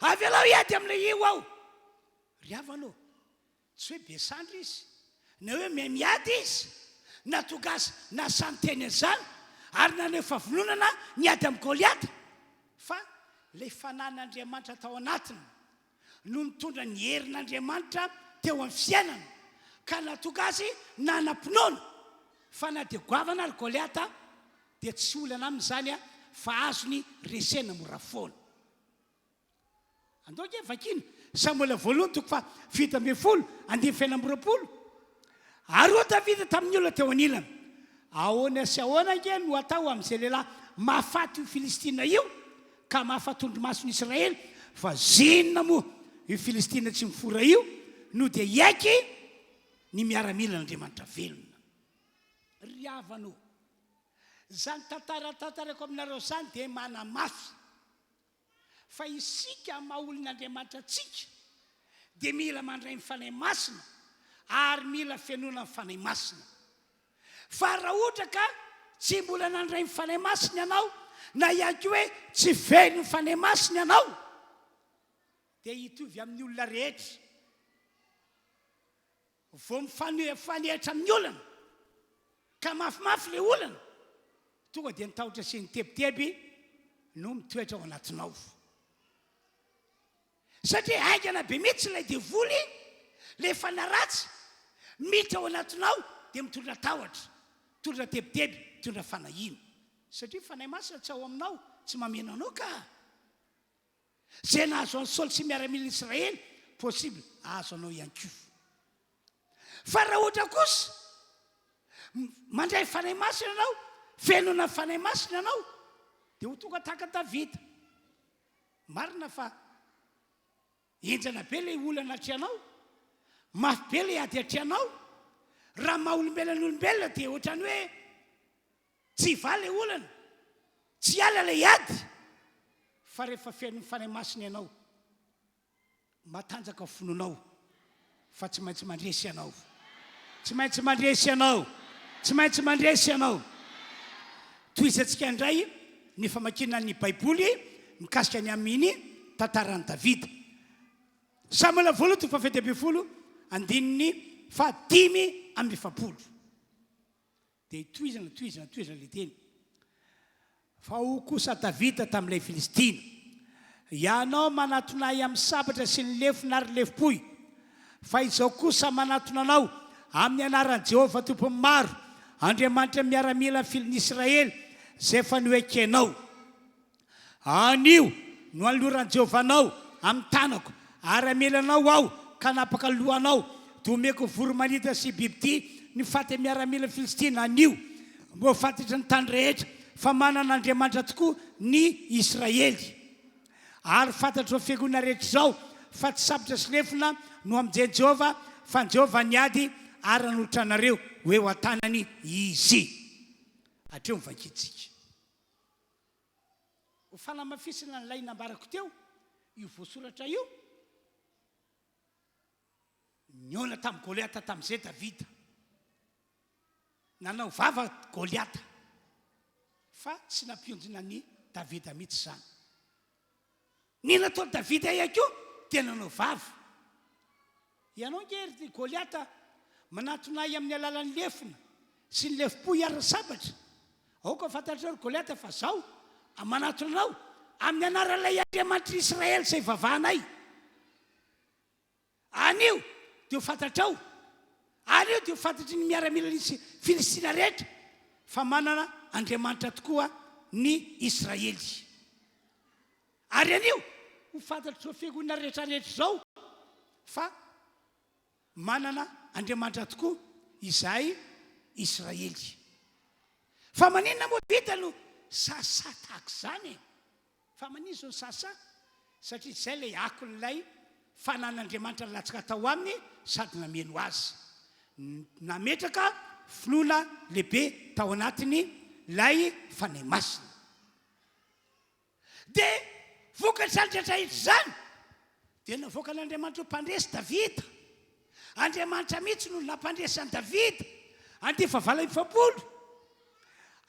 Avelao hiady amin'ilay io aho! Ry havana ô, tsy hoe be sandry izy, na hoe miha miady izy, na tonga azy na sahy niteny an'izany ary naneho fahavononana niady amin'i Goliata, fa ilay fanan'Andriamanitra tao anatiny no nitondra ny herin'Andriamanitra teo amin'ny fiainany ka nahatonga azy nanam-pinoana fa na dia goavana ary Goliata dia tsy olana aminy izany fa azony resena mora foana. Andao ange vakiana Samoela voalohany toko faha 17 andininy faha 26. Ary hoy Davida tamin'ny olona teo anilany, Ahoana sy ahoana ange no hatao amin'izay lehilahy mahafaty io Filistina io, ka hamafa tondromason'i Israely? Fa zinona moa io Filistina tsy mifora io no dia hiaiky ny miaramilan'Andriamanitra velona? Ry havana ô, izany tantara tantaraiko aminareo izany dia manamafy Fa isika maha olon'Andriamanitra antsika dia mila mandray ny Fanahy Masina ary mila fenoina ny Fanahy Masina. Fa raha ohatra ka tsy mbola nandray ny Fanahy Masina ianao na ihany koa hoe tsy feno ny Fanahy Masina ianao dia hitovy amin'ny olona rehetra vao mifanehatra amin'ny olana ka mafimafy ilay olana, tonga dia ny tahotra sy ny tebiteby no mitoetra ao anatinao. Satria haingana be mihitsy ilay devoly, ilay fanahy ratsy, miditra ao anatinao dia mitondra tahotra, mitondra tebiteby, mitondra fanahiana. Satria Fanahy Masina tsy ao aminao, tsy mameno anao ka. Izay nahazo an'i Saoly sy miaramilan'i Israely, possible hahazo anao ihany koa. Fa raha ohatra kosa mandray Fanahy Masina ianao, fenoina Fanahy Masina ianao, dia ho tonga tahaka Davida. Marina fa henjana be ilay olana atrehanao, mafy be ilay ady atrehanao. Raha maha olombelona ny olombelona dia ohatran'ny hoe tsy hivaha ilay olana, tsy hiala ilay ady. Fa rehefa feno ny Fanahy Masina ianao, Matanjaka finoanao fa tsy maintsy mandresy ianao. Tsy maintsy mandresy ianao. Tsy maintsy mandresy ianao. Tohizantsika indray ny famakiana ny Baiboly mikasika ny amin'ny tantaran'i Davida. Samoela voalohany toko faha-17 andininy faha-45. Dia tohizana, tohizana, tohizana ilay teny. Fa hoy kosa Davida tamin'ilay Filistina, Ianao manatona ahy amin'ny sabatra sy ny lefona ary lefom-pohy, fa izaho kosa manatona anao amin'ny anaran'i Jehovah Tompon'ny maro, Andriamanitra miaramila filin'Israely, izay efa noekenao. Anio no hanoloran'i Jehovah anao amin'ny tanako, ary hamela anao aho ka hanapaka ny lohanao, dia homeko voro-manidina sy bibidia ny faty miaramila filistina anio, mba ho fantatry ny tany rehetra fa manana Andriamanitra tokoa ny Israely. Ary fantatr'izao fiangonana rehetra izao fa tsy sabatra sy lefona no hamonjen'i Jehovah, fa an'i Jehovah ny ady, ary hanolotra anareo ho eo an-tanany Izy. Hatreo ny vakintsika. Ho fanamafisana an'ilay nambarako teo, io voasoratra io, nihaona tamin'i Goliata tamin'izay Davida. Nanao vava Goliata, fa tsy nampionjona an'i Davida mihitsy izany. Ny nataon'i Davida ihany koa dia nanao vava. Ianao ange ry Goliata manatona ahy amin'ny alalan'ny lefona sy ny lefom-pohy ary ny sabatra. Aoka ho fantatrao ry Goliata fa izaho manatona anao amin'ny anaran'ilay Andriamanitr'i Israely izay ivavahanay. Anio dia ho fantatrao, anio dia ho fantatry ny miaramilan'ny Filistina rehetra fa manana Andriamanitra tokoa ny Israely. Ary anio ho fantatr'izao fiangonana rehetra rehetra izao fa manana Andriamanitra tokoa izahay Israely. Fa maninona moa Davida no sahisahy tahaka izany e? Fa maninona izy no sahisahy? Satria izay ilay akon'ilay fanan'Andriamanitra nilatsaka tao aminy sady nameno azy. Nametraka finoana lehibe tao anatiny ilay Fanahy Masina. Dia vokatr'izany rehetra rehetra izany, dia navoakan'Andriamanitra ho mpandresy Davida. Andriamanitra mihitsy no nampandresy an'i Davida. Andiany fahavalo amby 40.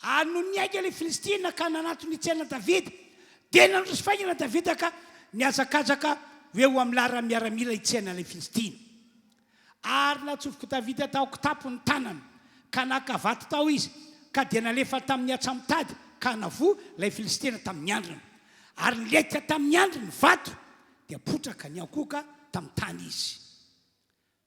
Ary nony niainga ilay Filistina ka nanatona hitsena Davida, dia nandroso faingana Davida ka nihazakazaka ho eo amin'ny laharan'ny miaramila hitsena ilay Filistina. Ary natsofok'i Davida tao kitapo ny tanany, ka naka vato tao izy, ka dia nalefa tamin'ny hatsamitady ka navoa ilay Filistina tamin'ny handriny. Ary nilentika tamin'ny handriny ny vato, dia potraka niankohoka tamin'ny tany izy.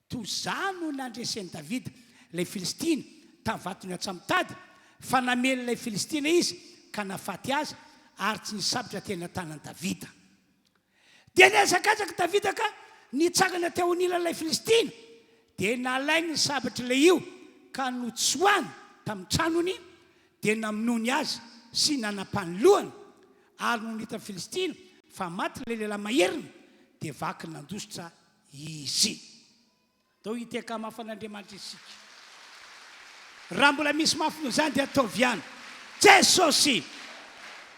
Toy izany no nandresen'i Davida ilay Filistina tamin'ny vatony hatsamitady, fa namely ilay Filistina izy ka nahafaty azy, ary tsy nisy sabatra teny an-tanan'i Davida. Dia nihazakazaka Davida ka nitsangana teo anilan'ilay Filistina, dia nalainy ny sabatr'ilay io ka notsoahany tamin'ny tranony, dia namonoany azy sy nanapany lohany, ary nony hitan'ny Filistina fa maty ilay lehilahy maheriny, dia vaky nandositra izy. Ndao hitehaka mafy an'Andriamanitra isika. Raha mbola misy mafy noho izany dia ataovy ihany. Jesosy!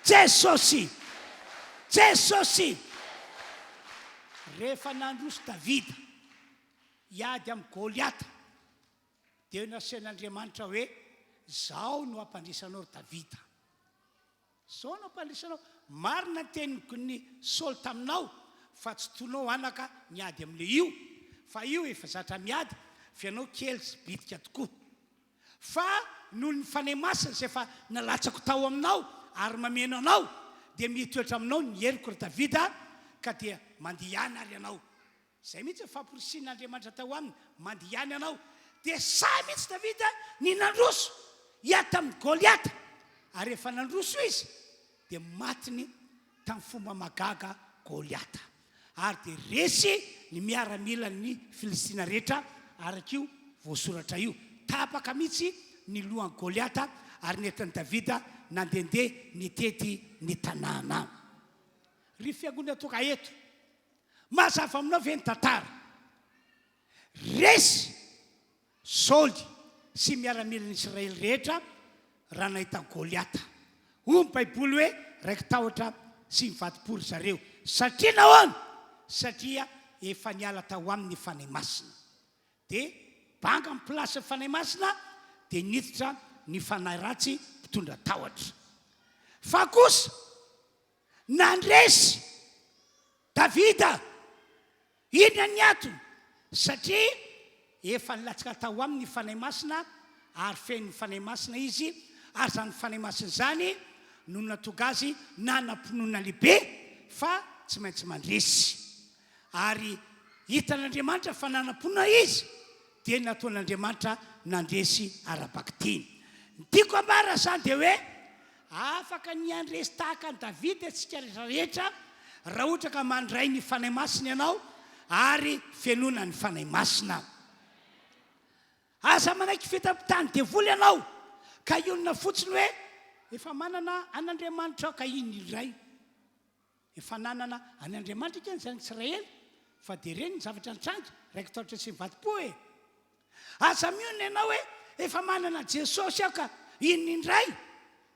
Jesosy! Jesosy! Rehefa nandroso Davida hiady amin'i Goliata, dia nasain'Andriamanitra hoe, Izaho no hampandresy anao, ry Davida. Zao no ampandresanao, marina ny teniko ny Saoly taminao fa tsy tonao anaka ny ady amle io fa io efa zatra miady fa ianao kely sy bitika tokoa. Fa noho ny Fanahy Masina izay efa nalatsako tao aminao ary mameno anao dia mitoetra aminao ny heriko ry Davida ka dia mandehana ary ianao. Izay mihitsy ny famporisihin'Andriamanitra tao aminy, Mandehana ianao. Dia sahy mihitsy Davida ny nandroso hiady tamin'i Goliata. Ary rehefa nandroso izy, dia matiny tamin'ny fomba mahagaga Goliata. Ary dia resy ny miaramilan'ny Filistina rehetra, araka io voasoratra io. Tapaka mihitsy ny lohan'i Goliata, ary nentin'i Davida nandehandeha nitety ny tanàna. Ry fiangonana tonga eto, Mazava aminao ve ny tantara? Resy Saoly sy miaramilan'ny Israely rehetra raha nahita an'i Goliata. Hoy ny Baiboly hoe raiki-tahotra sy nivadi-po ry zareo. Satria nahoana? Satria efa niala tao aminy ny Fanahy Masina. Dia banga ny place ny Fanahy Masina dia niditra ny fanahy ratsy mpitondra tahotra. Fa kosa Nandresy Davida. Inona ny antony? Satria efa nilatsaka tao aminy ny Fanahy Masina ary feno ny Fanahy Masina izy, ary izany Fanahy Masina izany no nahatonga azy nanam-pinoana lehibe fa tsy maintsy mandresy. Ary hitan'Andriamanitra fa nanam-pinoana izy, dia nataon'Andriamanitra nandresy ara-bakiteny. Ny tiako ambara izany dia hoe, afaka ny handresy tahaka an'i Davida isika rehetra raha ohatra ka mandray ny Fanahy Masina ianao ary fenoina ny Fanahy Masina. Aza manaiky fitampitahan'ny devoly ianao ka hionona fotsiny hoe efa manana an'Andriamanitra aho ka iny indray. Efa nanana an' Andriamanitra akia ny Zanak' Israely, fa dia ireny ny zavatra nitranga, raiki-tahotra sy nivadi-po e! Aza mionona ianao hoe efa manana an'i Jesosy aho ka inona indray?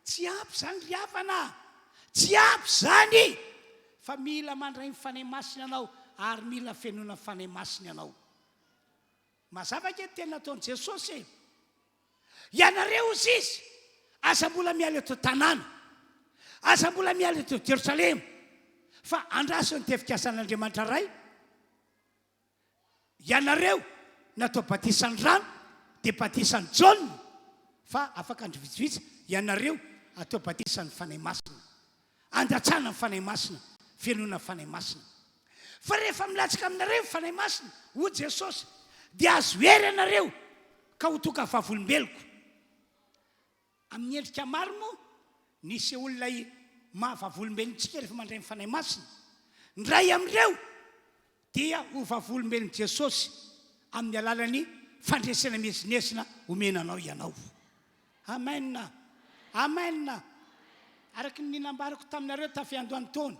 Tsy ampy izany ry havana a! Tsy ampy izany! Fa mila mandray ny Fanahy Masina ianao ary mila fenoina Fanahy Masina ianao. Mazava ange ny teny nataon'i Jesosy e! Ianareo, hozy izy, aza mbola miala eto an-tanàna, aza mbola miala eto Jerosalema, fa andraso ny tefikasan'Andriamanitra Ray. Ianareo natao batisan'ny rano, dia batisan'i Jaona, fa afaka andro vitsivitsy ianareo atao batisan'ny Fanahy Masina. Andatsahana ny Fanahy Masina, fenoina ny Fanahy Masina. Fa rehefa milatsaka aminareo ny Fanahy Masina, hoy Jesosy, dia azo hery ianareo ka ho tonga vavolombeloko. Amin'ny endrika maro moa ny isehoan'ilay maha vavolombelontsika rehefa mandray ny Fanahy Masina. Ny iray amin'ireo dia ho vavolombelon'i Jesosy amin'ny alalan'ny fandresena miezinezina omena anao ianao. Amen! Amen! Araka ny nambarako taminareo tamin'ny fiandohan'ny taona,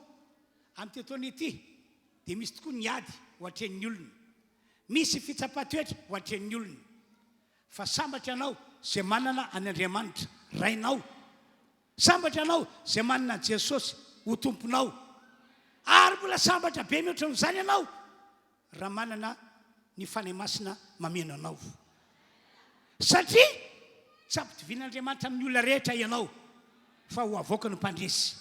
amin'ity taona ity dia misy tokoa ny ady ho atrehin'ny olona. Misy fitsapan-toetra ho atrehin'ny olona. Fa sambatra ianao izay manana an' Andriamanitra, Rainao. Sambatra ianao izay manana an'i Jesosy ho Tomponao. Ary mbola sambatra be mihoatra noho izany ianao raha manana ny Fanahy Masina mameno anao. Satria. Tsy ampitovian'Andriamanitra amin'ny olona rehetra ianao fa ho avoakany mpandresy.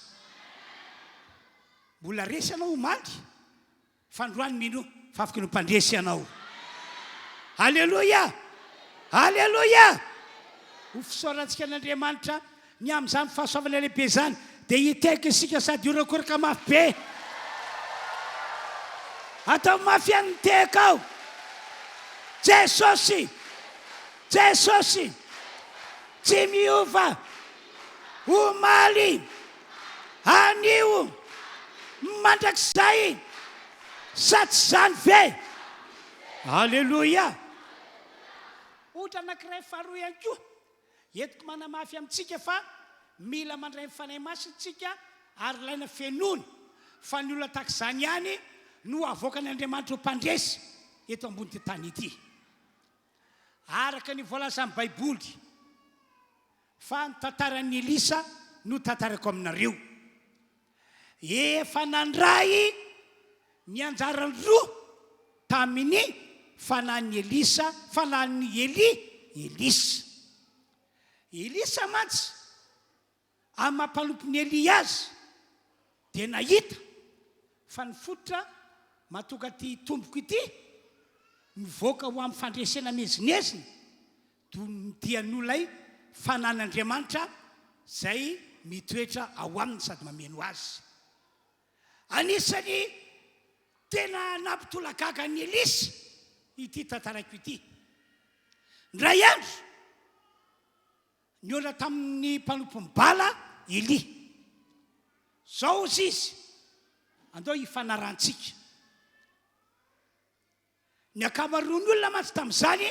Mbola resy ianao omaly fa androany minoa fa afaka ny ho mpandresy ianao. Aleloia! Aleloia! Ho fisaorantsika an'Andriamanitra ny amin'izany fahasoavana lehibe izany dia hitehaka isika sady hiorakoraka mafy be. Ataovy mafy ihany ny tehakao. Jesosy! Jesosy! Tsy miova omaly, anio, mandrakizay. Sa tsy izany ve? Aleloia! Ohatra anankiray faharoa ihany koa, entiko manamafy amintsika fa mila mandray ny Fanahy Masina isika ary ilaina fenoina fa ny olona tahaka izany ihany no avoakan'Andriamanitra ho mpandresy eto ambon'ity tany ity. Araka ny voalazan'ny Baiboly fa ny tantaran'i Elisa no tantaraiko aminareo. Efa nandray ny anjarany roa tamin'ny fanahin'i Elisa, fanahin'i Elia, Elisa. Elisa mantsy Amin'ny maha mpanompon'i Elia azy, dia nahita fa ny fototra mahatonga ity tompoko ity mivoaka ho amin'ny fandresena miezinezina dia noho ilay fanan'Andriamanitra izay mitoetra ao aminy sady mameno azy. Anisan'ny tena nampitolagaga an'i Elisa ity tantaraiko ity. Indray andro, Nihaona tamin'ny mpanompon'i Bala Elia. Izao hozy izy, Andao hifanarahantsika. Ny ankamaroan'ny olona mantsy tamin'izany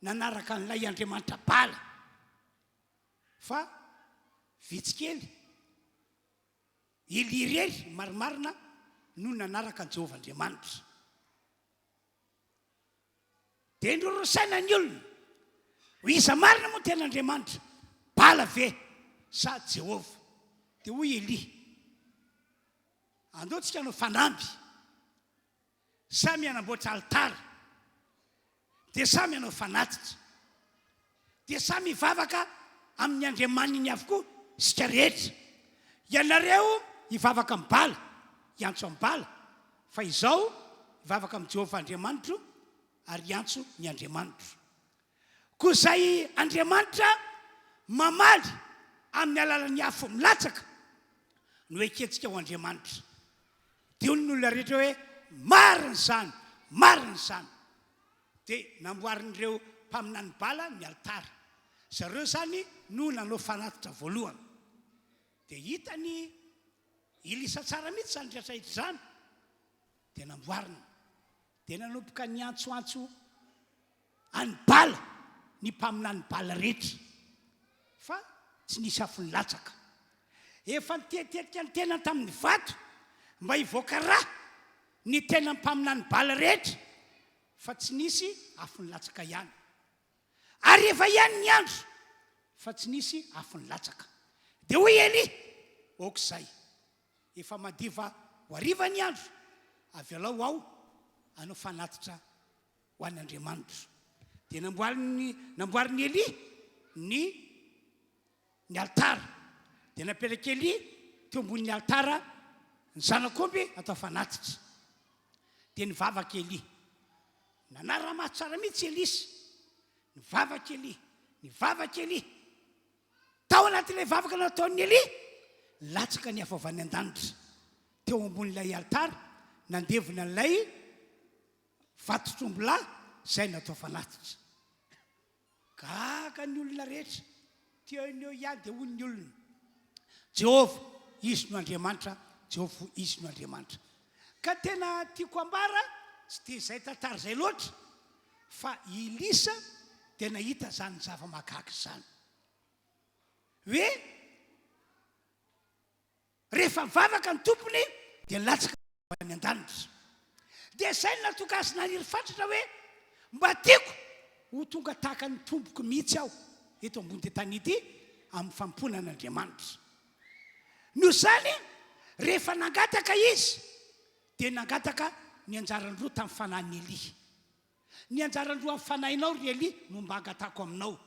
nanaraka an'ilay andriamanitra Bala, fa vitsy kely. Elia irery marimarina no nanaraka an'i Jehovah Andriamanitra. Dia nirorosaina ny olona. Ho iza marina moa tena Andriamanitra? Bala ve sa Jehovah? Dia hoy Elia, Andao tsika hanao fanamby. Samy hanamboatra alitara. Dia samy hanao fanatitra. Dia samy hivavaka amin'ny andriamaniny avokoa isika rehetra. Ianareo hivavaka amin'i Bala, hiantso an'i Bala, fa izaho hivavaka amin'i Jehovah Andriamanitro ary hiantso ny Andriamanitro. Koa izay Andriamanitra mamaly amin'ny alalan'ny afo milatsaka no ekentsika ho Andriamanitra. Dia hoy ny olona rehetra hoe, Marina izany! Marina izany! Dia namboarin'ireo mpaminany Bala ny alitara. Zareo izany no nanao fanatitra voalohany. Dia hitan'i Elisa tsara mihitsy izany rehetra izany. Dia namboarina. Dia nanomboka niantsoantso an'i Bala ny mpaminany Bala rehetra. Fa tsy nisy afo nilatsaka. Efa nitetetika ny tenany tamin'ny vato mba hivoaka ra ny tenan'ny mpaminany Bala rehetra, fa tsy nisy afo nilatsaka ihany. Ary efa ihany ny andro, fa tsy nisy afo nilatsaka. Dia hoy Elia, Aoka izay, efa madiva ho hariva ny andro, avelao aho hanao fanatitra ho an' Andriamanitro. Dia namboarin'i namboarin'i Elia ny ny alitara. Dia napetrak'i Elia teo ambonin'ny alitara ny zanak'omby atao fanatitra. Dia nivavaka Elia. Nanara-maso tsara mihitsy Elisa. Nivavaka Elia, nivavaka Elia. Tao anatin'ilay vavaka nataon'i Elia, latsaka ny afo avy any an-danitra teo ambonin'ilay alitara, nandevona an'ilay vatotr'ombilahy izay natao fanatitra. Gaga ny olona rehetra. Teo no eo ihany dia hoy ny olona, Jehovah, Izy no Andriamanitra, Jehovah, Izy no Andriamanitra. Ka tena tiako ambara, tsy dia izay tantara izay loatra, fa i Elisa dia nahita izany zava-mahagaga izany. Hoe Rehefa mivavaka ny tompony dia latsaka any an-danitra. Dia izay no nahatonga azy naniry fatratra hoe mba tiako ho tonga tahaka ny tompoko mihitsy aho eto ambony tany ity amin'ny fanompoana an'Andriamanitra. Noho izany, rehefa nangataka izy dia nangataka ny anjarany roa tamin'ny fanahin'i Elia. Ny anjaran-droan'ny fanahinao, ry Elia, no mba angatahako aminao.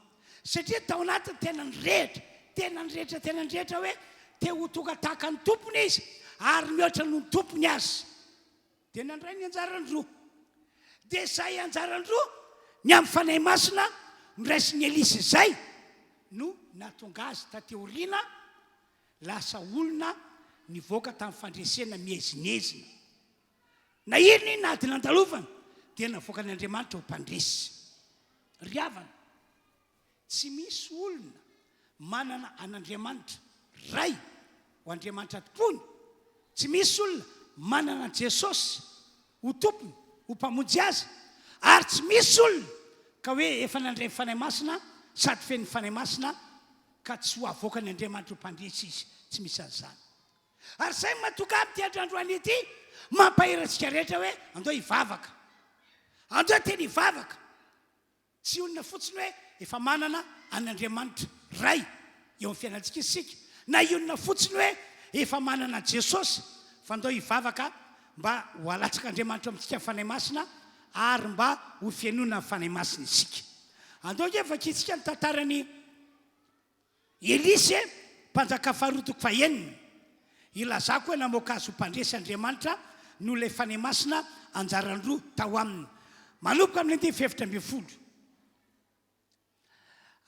Satria tao anatiny tena nirehitra, tena nirehitra, tena nirehitra hoe te ho tonga tahaka ny Tompony izy ary mihoatra noho ny Tompony aza. Dia nandray ny anjaran-droa. Dia izay anjaran-droa ny amin'ny Fanahy Masina noraisin'i Elisa izay no nahatonga azy taty aoriana lasa olona nivoaka tamin'ny fandresena miezinezina. Na inona inona ady nandalovana dia navoakan'Andriamanitra ho mpandresy. Ry havana, tsy misy olona manana an'Andriamanitra Ray ho Andriamanitra tompony, tsy misy olona manana an'i Jesosy ho Tompony, ho Mpamonjy azy, ary tsy misy olona ka hoe efa nandray ny Fanahy Masina sady feno ny Fanahy Masina ka tsy ho avoakan'Andriamanitra ho mpandresy izy. Tsy misy an'izany. Ary izay no mahatonga ahy ity andro androany ity mampahery antsika rehetra hoe andao hivavaka. Andao tena hivavaka. Tsy olona fotsiny hoe efa manana an'Andriamanitra Ray eo amin'ny fiainantsika isika, na hionona fotsiny hoe efa manana an'i Jesosy, fa andao hivavaka mba ho alatsak'Andriamanitra ao amintsika ny Fanahy Masina ary mba ho fenoina ny Fanahy Masina isika. Andao ange vakintsika ny tantaran'i Elise, mpanjaka faharoa toko fahenina. Ilazako hoe namoaka azy ho mpandresy Andriamanitra noho ilay Fanahy Masina anjaran-droa tao aminy. Manomboka amin'ny andininy fahefatra 14.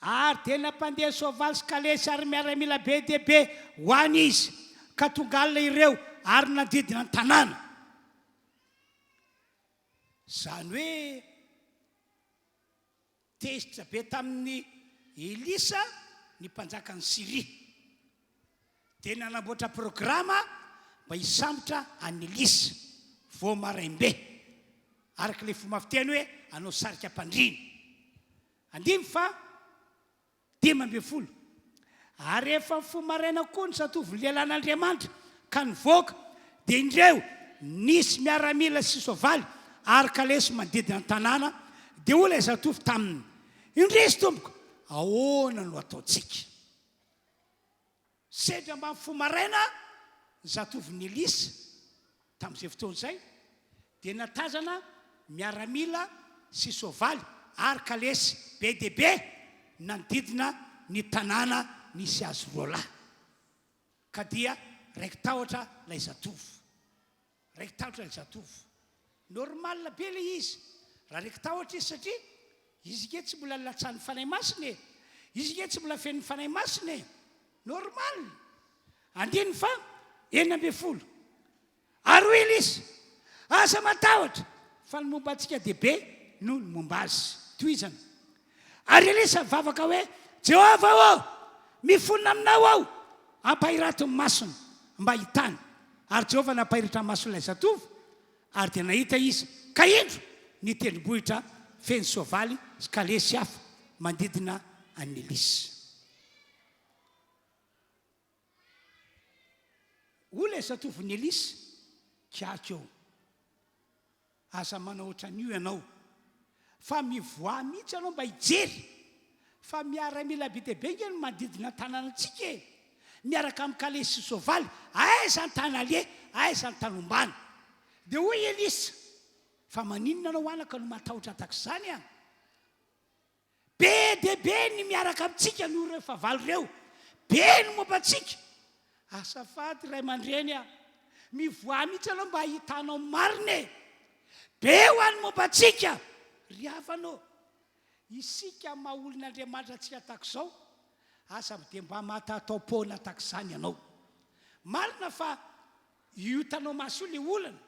Ary dia nampandeha soavaly sy kalesy ary miaramila be dia be ho any izy, ka tonga alina ireo ary nanodidina ny tanàna. Izany hoe. Tezitra be tamin'i Elisa ny mpanjakan'i Syria. Dia nanamboatra programa mba hisambotra an'i Elisa vao maraim-be, araka ilay fomba fiteny hoe hanao sarika am-pandriana. Andininy faha 15. Ary rehefa nifoha maraina koa ny zatovon'ny lehilahin'Andriamanitra ka nivoaka, dia indreo, nisy miaramila sy soavaly ary kalesy manodidina ny tanàna, dia hoy ilay zatovo taminy, Indrisy, tompoko, ahoana no hataontsika? Sendra mba nifoha maraina ny zatovon'i Elisa tamin'izay fotoana izay, dia nahatazana miaramila sy soavaly ary kalesy be dia be nanodidina ny tanàna nisy azy roalahy. Ka dia raiki-tahotra ilay zatovo. Raiki-tahotra ilay zatovo. Normal be ilay izy raha raiki-tahotra izy satria izy ange tsy mbola nilatsahan'ny Fanahy Masina e! Izy ange tsy mbola feno ny Fanahy Masina e! Normal! Andininy faha 16. Ary hoy Elisa, Aza matahotra, fa ny momba antsika dia be noho ny momba azy. Tohizana. Ary Elisa nivavaka hoe, Jehovah ô, mifonona aminao aho, ampahirato ny masony mba hahitany. Ary Jehovah nampahiratra ny mason'ilay zatovo, ary dia nahita izy, ka indro, ny tendrombohitra feno soavaly sy kalesy afo manodidina an'i Elisa. Hoy ilay zatovon'i Elisa, Kiaky ô, aza manao ohatran'io ianao, fa mivoaha mihitsy ianao mba hijery, fa miaramila be dia be ange no manodidina ny tanànantsika e! Miaraka amin'ny kalesy sy soavaly, aiza ny tany aleha, aiza ny tany ombana? Dia hoy i Elisa, Fa maninona ianao anaka no matahotra tahaka izany an? Be dia be ny miaraka amintsika noho ireo fahavalo ireo. Be ny momba antsika. Azafady ray aman-dreny a! Mivoaha mihitsy aloha mba hahitanao ny marina e! Be ho an'ny momba antsika! Ry havana ô! Isika maha olon'Andriamanitra antsika tahaka izao, aza dia mba mahatataom-poana tahaka izany ianao. Marina fa Io hitanao maso io ilay olana,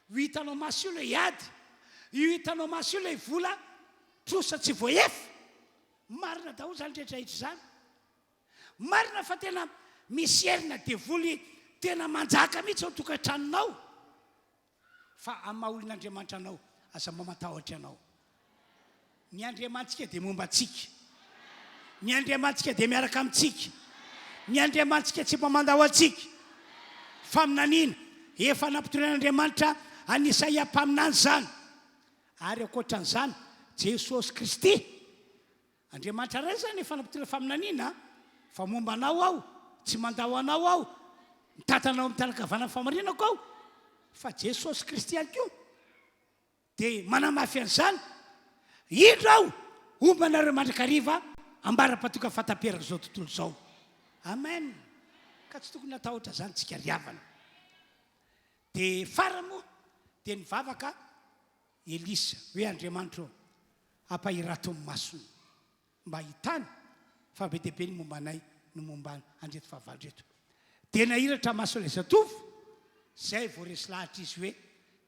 io hitanao maso io ilay ady, io hitanao maso io ilay vola trosa tsy voaefa. Marina daholo izany rehetra rehetra izany. Marina fa tena misy herina devoly tena manjaka mihitsy ao an-tokantranonao. Fa amin'ny maha olon'Andriamanitra anao, aza mba matahotra ianao. Ny Andriamanitsika dia momba antsika. Ny Andriamanitsika dia miaraka amintsika. Ny Andriamanitsika tsy mba mandao antsika. Faminaniana efa nampitorian'Andriamanitra an'i Isaia mpaminany izany. Ary ankoatran'izany, Jesosy Kristy, Andriamanitra Ray izany efa nampitondra faminaniana fa momba anao Aho, tsy mandao anao Aho, mitantana anao amin'ny tanan-kavanan'ny fahamarinako Aho. Fa Jesosy Kristy ihany koa dia manamafy an'izany, Indro Aho homba anareo mandrakariva. ambara-patoka fahataperan'izao tontolo izao. Amen! Ka tsy tokony hatahotra izany tsika ry havana. Dia farany moa dia nivavaka Elisa hoe Andriamanitra ô, ampahirato ny masony mba hahitany fa be dia be ny momba anay no momba an'ireto fahavalo ireto. Dia nahiratra mason'ilay zatovo, izay vao resy lahatra izy hoe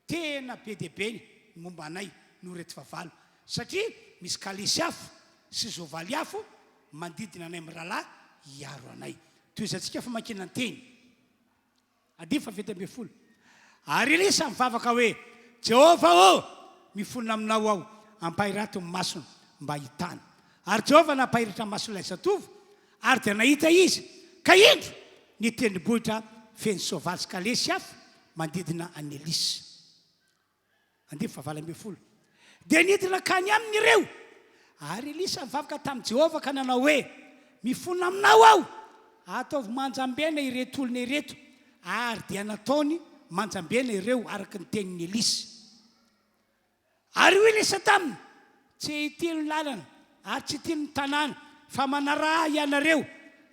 tena be dia be ny momba anay noho ireto fahavalo, satria misy kalesy afo sy zoavaly afo manodidina anay mirahalahy hiaro anay. Tohizantsika famakiana ny teny. Andininy faha-17. Ary Elisa nivavaka hoe, Jehovah ô, mifonona aminao aho, ampahirato ny masony mba hahitany. Ary Jehovah nampahiratra ny mason'ilay zatovo, ary dia nahita izy, ka indro, ny tendrombohitra feno soavaly sy kalesy afo manodidina an'i Elisa. Andininy faha-18. Dia nidina nankany aminy ireo. Ary Elisa nivavaka tamin'i Jehovah ka nanao hoe, Mifona aminao aho, ataovy manjambena ireto olona ireto. Ary dia nataony manjambena ireo araka ny tenin'i Elisa. Ary hoy Elisa taminy, Tsy ity no lalana, ary tsy ity no tanàna, fa manaraha ahy ianareo,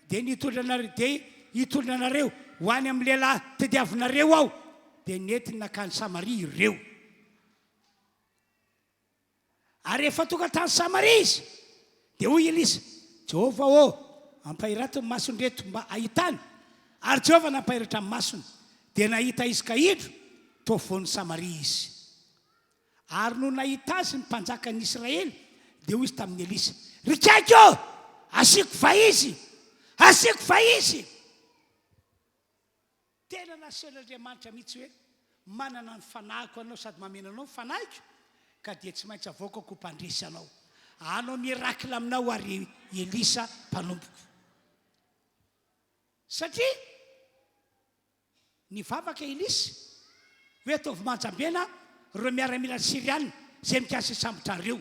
dia nitondra anareo, dia hitondra anareo ho any amin'ny lehilahy tadiavinareo aho. Dia nentiny nankany Samaria ireo. Ary rehefa tonga tany Samaria izy, dia hoy Elisa, Jehovah ô, ampahirato ny mason'ireto mba hahitany. Ary Jehovah nampahiratra ny masony, dia nahita izy ka indro, teo afovoan'i Samaria izy. Ary nony nahita azy ny mpanjakan'ny Israely, dia hoy izy tamin'i Elisa, Ry kaiky ô, asiako va izy? Asiako va izy? Tena nasehon'Andriamanitra mihitsy hoe manana ny fanahiko anao sady mameno anao ny fanahiko, ka dia tsy maintsy avoakako ho mpandresy anao. Hanao miracle aminao ary i Elisa mpanompoko. Satria Nivavaka i Elisa hoe ataovy manjambena ireo miaramila syriana izay mikasa hisambotra an'ireo.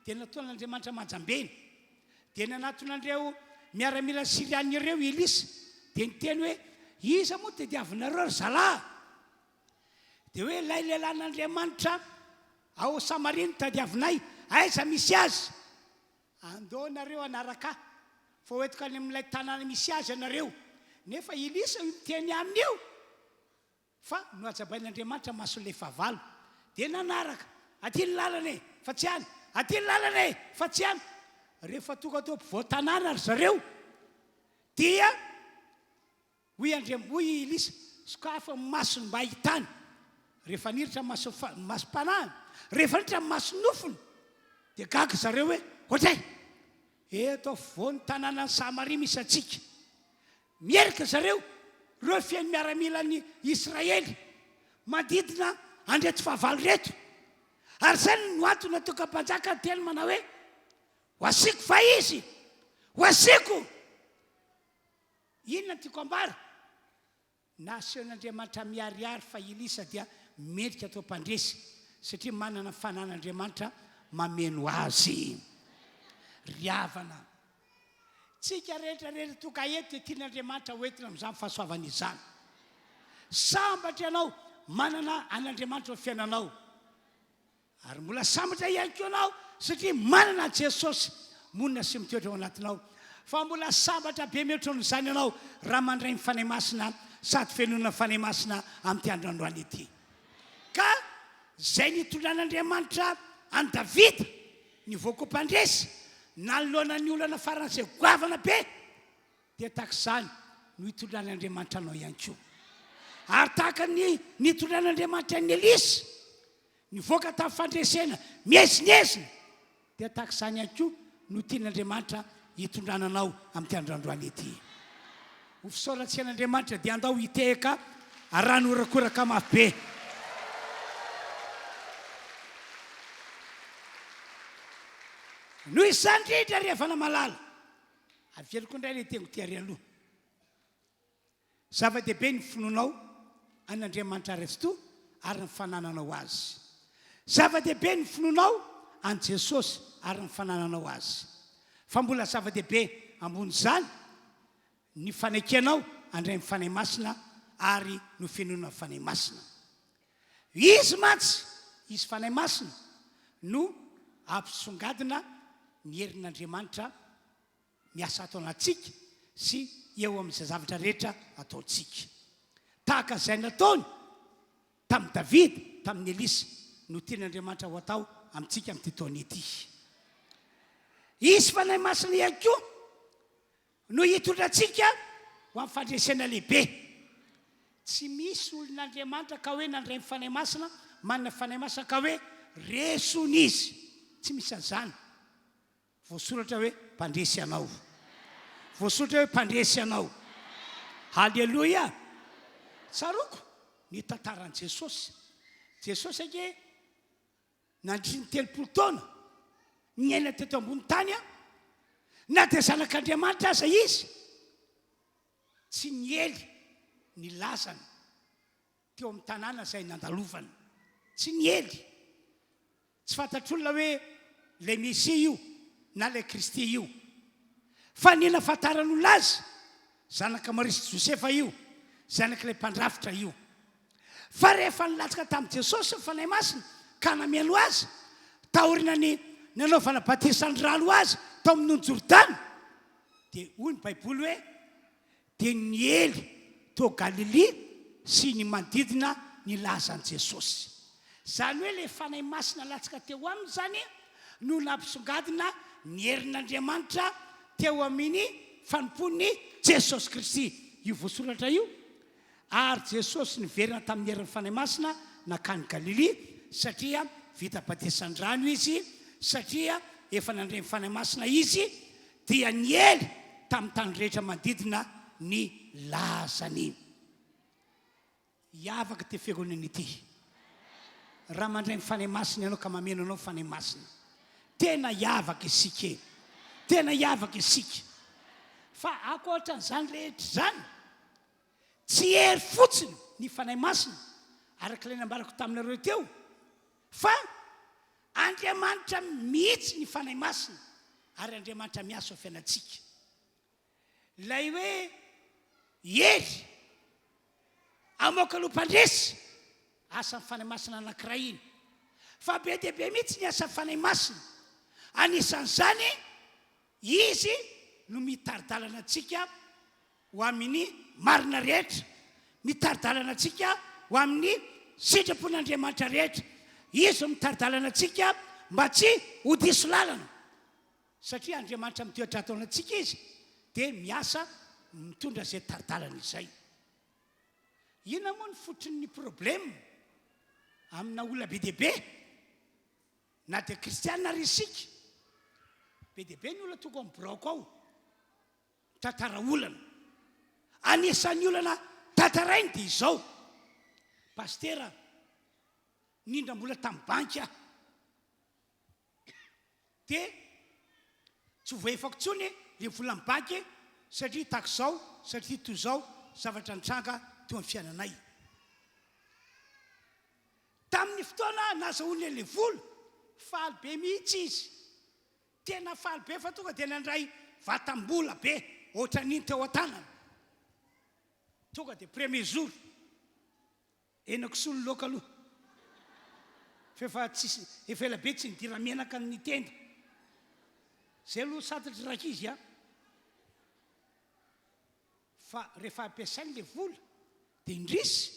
Dia nataon'Andriamanitra manjambena. Dia nanatona an'ireo miaramila syriana ireo i Elisa dia niteny hoe, Iza moa tadiavinareo ry zalahy? Dia hoe ilay lehilahin'Andriamanitra ao Samaria no tadiavinay. Aiza misy azy? Andao nareo hanaraka ahy, fa ho entiko any amin'ilay tanàna misy azy ianareo. Nefa Elisa io miteny aminy io, fa nohajabain'Andriamanitra mason'ilay fahavalo. Dia nanaraka, Aty ny lalana e, fa tsy any! Aty ny lalana e, fa tsy any! Rehefa tonga teo ampovoan-tanàna ry zareo, dia Hoy Andriam, hoy i Elisa, Sokafy ny masony mba hahitany. Rehefa niritra ny maso, ny masom-panahiny, rehefa niritra ny maso-nofony, dia gaga zareo hoe, Ohatray! Eto afovoan'ny tanànan'i Samaria misy antsika. Mierika zareo, ireo feno miaramilan'i Israely, manodidina an'ireto fahavalo ireto. Ary izay no antony natokan'ny mpanjaka niteny manao hoe, Ho asiako va izy? Ho asiako! Inona no tiako ambara? Nasehon'Andriamanitra miharihary fa i Elisa dia mendrika atao mpandresy, satria manana ny fanan'Andriamanitra mameno azy. Ry havana, tsika rehetra rehetra tonga eto dia tian'Andriamanitra ho entina amin'izany fahasoavana izany. Sambatra ianao manana an'Andriamanitra ao fiainanao. Ary mbola sambatra ihany koa ianao satria manana an'i Jesosy monina sy mitoetra ao anatinao. Fa mbola sambatra be mihoatra noho izany ianao raha mandray ny Fanahy Masina sady fenoina ny Fanahy Masina amin'ity andro androany ity. Ka izay nitondran'Andriamanitra an'i Davida nivoaka ho mpandresy nanoloana ny olana faran'izay goavana be dia tahaka izany no hitondran'Andriamanitra anao ihany koa. Ary tahaka ny nitondran'Andriamanitra an'i Elisa Nivoaka tamin'ny fandresena miezinezina, dia tahaka izany ihany koa no tian'Andriamanitra hitondrana anao amin'ity andro androany ity. Ho fisaorantsika an'Andriamanitra dia andao hitehaka rano horakoraka mafy be. Noho izany indrindra ry havana malala, averiko indray ilay teniko ity ary aloha. Zava-dehibe ny finoanao an'Andriamanitra Ray Tsitoha ary ny fanananao Azy. Zava-dehibe ny finoanao an'i Jesosy ary ny fanananao Azy. Fa mbola zava-dehibe ambonin'izany ny fanekenao handray ny Fanahy Masina ary nofenoina ny Fanahy Masina. Izy mantsy, Izy Fanahy Masina, no hampisongadina ny herin'Andriamanitra. miasa ato anatintsika sy eo amin'izay zavatra rehetra ataontsika. Tahaka izay nataony tamin'i Davida, tamin'i Elisa, no tian'Andriamanitra ho atao amintsika amin'ity taona ity. Hisy Fanahy Masina ihany koa no hitondra antsika ho amin'ny fandresena lehibe. Tsy misy olon'Andriamanitra ka hoe nandray ny Fanahy Masina, manana Fanahy Masina ka hoe resy hono izy. Tsy misy an'izany. Voasoratra hoe mpandresy ianao. Voasoratra hoe mpandresy ianao. Haleloia! Tsaroako ny tantaran'i Jesosy. Jesosy ange nandritry ny 30 taona niaina teto ambony tany, na dia zanak'Andriamanitra aza izy, tsy niely ny lazany teo amin'ny tanàna izay nandalovany. Tsy niely. Tsy fantatr'olona hoe ilay Mesia io na ilay Kristy io. Fa ny nahafantaran'olona azy, zanak'i Maria sy Josefa io, zanak'ilay mpandrafitra io. Fa rehefa nilatsaka tamin'i Jesosy ny Fanahy Masina ka nameno azy, taorian'ny nanaovana batisan'ny rano azy tao amin'ny ony Jordana, dia hoy ny Baiboly hoe, Dia niely tao Galilia sy ny manodidina ny lazan'i Jesosy. Izany hoe ilay Fanahy Masina latsaka teo aminy izany no nampisongadina ny herin'Andriamanitra teo amin'ny fanompoan'i Jesosy Kristy. Io voasoratra io. Ary Jesosy niverina tamin'ny herin'ny Fanahy Masina nankany Galilia, satria vita batisan-drano Izy, satria efa nandre ny Fanahy Masina Izy, dia niely tamin'ny tany rehetra manodidina ny lazany. Hiavaka ity fiangonana ity raha mandray ny Fanahy Masina ianao ka mameno anao ny Fanahy Masina. Tena hiavaka isika e! Tena hiavaka isika. Fa ankoatran'izany rehetra izany, tsy hery fotsiny ny Fanahy Masina, araka ilay nambarako taminareo teo, fa Andriamanitra mihitsy ny Fanahy Masina ary Andriamanitra miasa ao fiainantsika. Ilay hoe hery hamoaka ny ho mpandresy, asan'ny Fanahy Masina anankiray iny. Fa be dia be mihitsy ny asan'ny Fanahy Masina. Anisan'izany Izy no mitari-dalana antsika ho amin'ny marina rehetra, mitari-dalana antsika ho amin'ny sitrapon'Andriamanitra rehetra. Izy no mitari-dalana antsika mba tsy ho diso lalana. Satria Andriamanitra mitoetra ato anatintsika Izy dia miasa mitondra izay tari-dalana izay. Inona moa ny fototry ny problème amina olona be dia be? Na dia kristiana ary isika, be dia be ny olona tonga ao amin'ny biraoko ao mitantara olana. Anisan'ny olana tantarainy dia izao, Pasitera, nindram-bola tamin'ny banky aho. Dia tsy voaefako intsony ilay vola amin'ny banky satria tahaka izao, satria toy izao zavatra nitranga teo amin'ny fiainanay. Tamin'ny fotoana nazahoany an'ilay vola, faly be mihitsy izy. Tena faly be fa tonga dia nandray vatam-bola be ohatran'iny teo an-tanany. Tonga dia premier jour, henakisoa ny laoka aloha. Fa efa tsisy, efa ela be tsy nidira-menaka ny tenda. Izay aloha santatry rankizy a. Fa rehefa ampiasainy ilay vola dia indrisy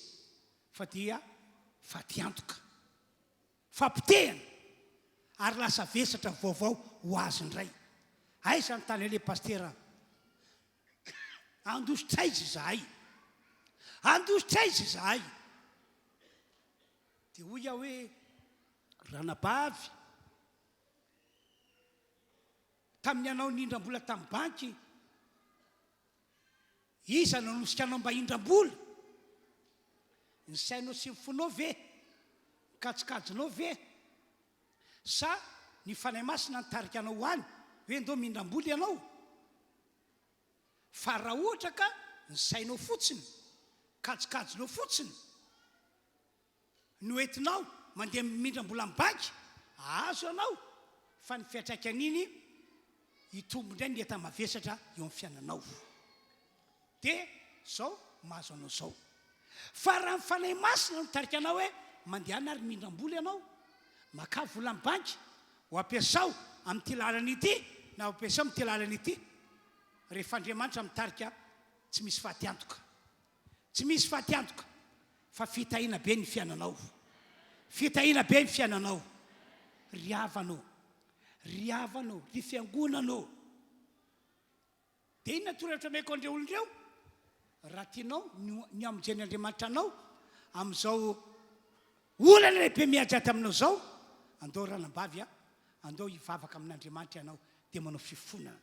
fa dia fatiantoka, fampotehana ary lasa vesatra vaovao ho azy indray. Aiza ny tany aleha Pasitera a? Handositra aiza izahay? Handositra aiza izahay? Dia hoy aho hoe, Ranabavy, tamin'ny anao nindram-bola tamin'ny banky, Iza no nanosika anao mba hindram-bola? Ny sainao sy ny fonao ve? Ny kajikajinao ve? Sa ny Fanahy Masina nitarika anao ho any hoe ndao mindram-bola ianao? Fa raha ohatra ka ny sainao fotsiny, kajikajinao fotsiny, no entinao mandeha mindram-bola amin'ny banky, ahazo ianao fa ny fiantraikan'iny hitombo indray ny enta-mavesatra eo amin'ny fiainanao. Dia izao mahazo anao izao. Fa raha ny Fanahy Masina no mitarika anao hoe mandehana ary mindram-bola ianao, makà vola amin'ny banky, ho ampiasao amin'ity lalana ity na ho ampiasao amin'ity lalana ity. Rehefa Andriamanitra mitarika, tsy misy fatiantoka. Tsy misy fatiantoka fa fitahiana be ny fiainanao. Fitahiana be ny fiainanao. Ry havana ô, ry havana ô, ry fiangonana ô. Dia inona torohevitra omeko an'ireo olona ireo? Raha tianao ny hamonjen'Andriamanitra anao amin'izao olana lehibe miajady aminao izao, andao ranabavy a, andao hivavaka amin'Andriamanitra ianao dia manao fifonana.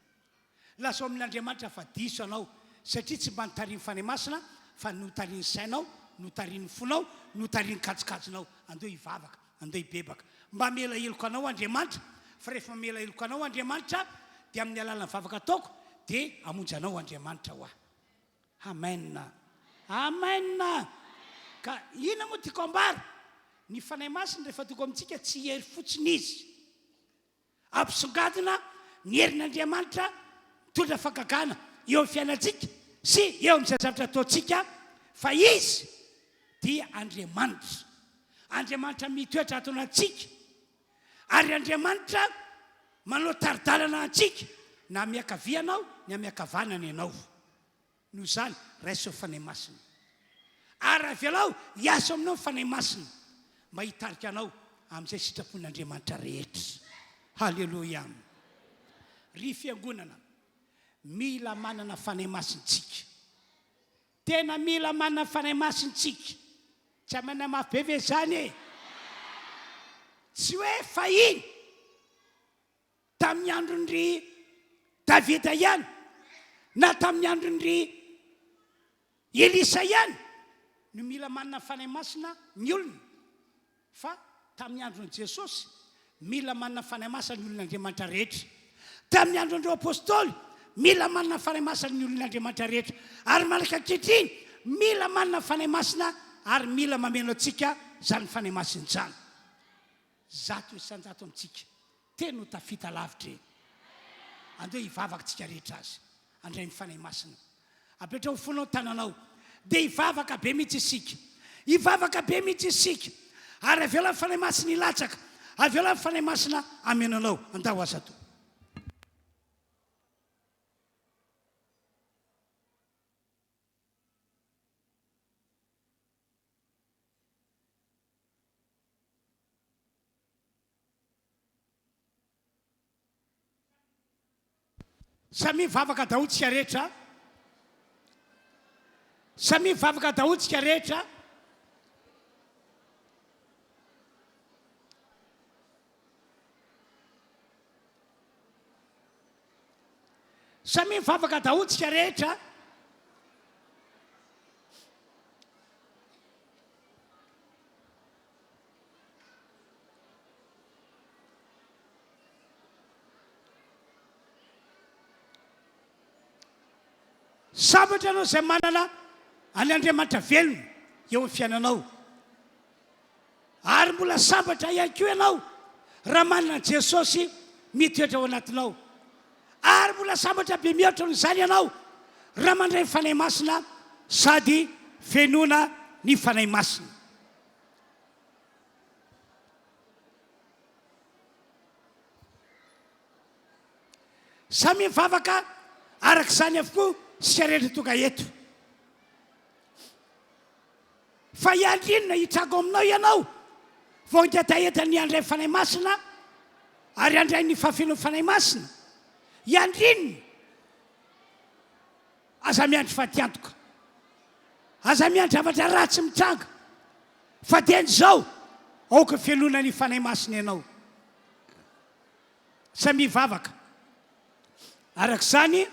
Lazao amin'Andriamanitra fa diso ianao satria tsy mba notarihin'ny Fanahy Masina fa notarihin'ny sainao, notarihin'ny fonao, notarihin'ny kajikajinao. Andao hivavaka, andao hibebaka. Mba hamela heloka anao Andriamanitra fa rehefa mamela heloka anao Andriamanitra dia amin'ny alalan'ny vavaka ataoko dia hamonjy anao Andriamanitra hoa. Amen. Amen. Ka inona moa tiako ambara? Ny Fanahy Masina rehefa tonga amintsika tsy hery fotsiny izy. Hampisongadina ny herin'Andriamanitra mitondra fagagana eo amin'ny fiainantsika sy eo amin'izay zavatra ataontsika fa Izy dia Andriamanitra. Andriamanitra mitoetra ato anatintsika ary Andriamanitra manao tari-dalana antsika na miankavia ianao na miankavanana ianao. Noho izany, raiso ny Fanahy Masina. Ary avelao hiasa ao aminao ny Fanahy Masina mba hitarika anao amin'izay sitrapon'Andriamanitra rehetra. Haleloia! Ry fiangonana, mila manana Fanahy Masina isika. Tena mila manana Fanahy Masina isika. Tsy amena mafy be ve izany e? Tsy hoe fahiny. Tamin'ny andron-dry Davida ihany na tamin'ny andron-dry Elisa ihany no mila manana Fanahy Masina ny olona, fa tamin'ny andron'i Jesosy, mila manana Fanahy Masina ny olon'Andriamanitra rehetra. Tamin'ny andron'ireo Apostoly, mila manana Fanahy Masina ny olon'Andriamanitra rehetra. Ary manaraka ankehitriny, mila manana Fanahy Masina ary mila mameno antsika izany Fanahy Masina izany. 100% amintsika teny ho tafita lavitra e! Andeha hivavaka tsika rehetra azy handray ny Fanahy Masina. Apetraho fonao ny tananao dia hivavaka be mihitsy isika. Hivavaka be mihitsy isika. Ary avela ny Fanahy Masina hilatsaka. Avela ny Fanahy Masina hameno anao. Andao aza to. Samia mivavaka daholo tsika rehetra. Samia mivavaka daholo tsika rehetra. Samia mivavaka daholo tsika rehetra. Sambatra ianao izay manana an' Andriamanitra velona eo amin'ny fiainanao. Ary mbola sambatra ihany koa ianao raha manana an'i Jesosy mitoetra ao anatinao. Ary mbola sambatra be mihoatra noho izany ianao raha mandray ny Fanahy Masina sady fenoina ny Fanahy Masina. Samy mivavaka araka izany avokoa isika rehetra tonga eto. Fa hiandry inona hitranga ao aminao ianao vao hangetaheta ny handray Fanahy Masina ary handray ny fahafenoan'ny Fanahy Masina? Hiandry inona? Aza miandry fatiantoka. Aza miandry zavatra ratsy mitranga. Fa dieny izao, aoka fenoina ny Fanahy Masina ianao. Samia hivavaka. Araka izany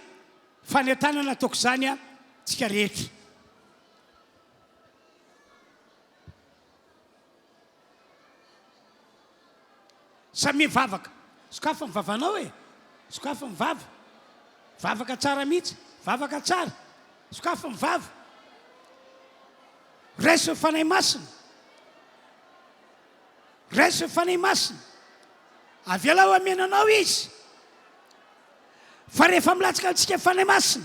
fanentanana ataoko izany tsika rehetra. Samia mivavaka. Sokafy ny vavanao e. Sokafy ny vava. Vavaka tsara mihitsy. Vavaka tsara. Sokafy ny vava. Raiso ny Fanahy Masina. Raiso ny Fanahy Masina. Avelao hameno anao Izy. Fa rehefa milatsaka amintsika ny Fanahy Masina,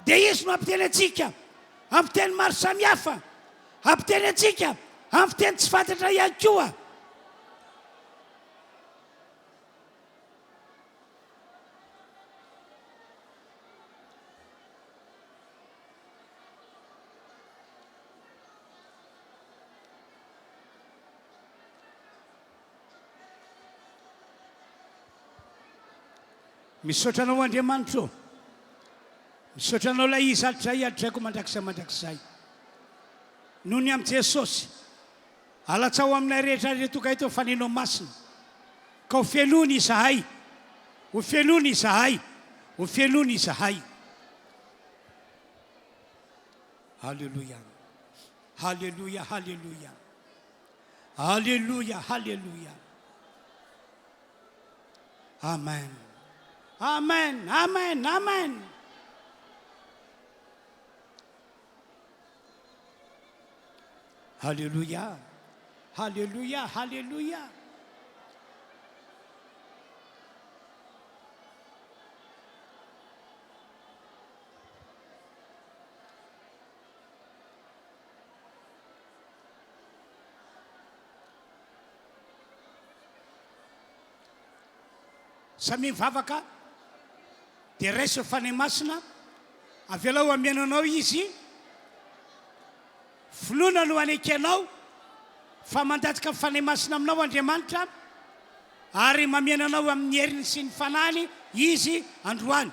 dia Izy no hampiteny antsika amin'ny fiteny maro samihafa, hampiteny antsika amin'ny fiteny tsy fantatra ihany koa. Misaotra Anao Andriamanitra ô. Misaotra Anao ilay Izy hatrizay hatrizaiko mandrakizay mandrakizay. Noho ny amin'i Jesosy. Alatsaho aminay rehetra ireo tonga eto ny Fanenao Masina. Ka ho fenoina izahay. Ho fenoina izahay. Ho fenoina izahay. Haleloia. Haleloia, haleloia. Haleloia, haleloia. Amen. Amen, amen, amen. Haleloia, haleloia, haleloia. Samia mivavaka dia raiso ny Fanahy Masina, avelao hameno anao Izy, finoana no anekenao fa mandatsaka ny Fanahy Masina aminao Andriamanitra ary mameno anao amin'ny heriny sy ny Fanahiny Izy androany.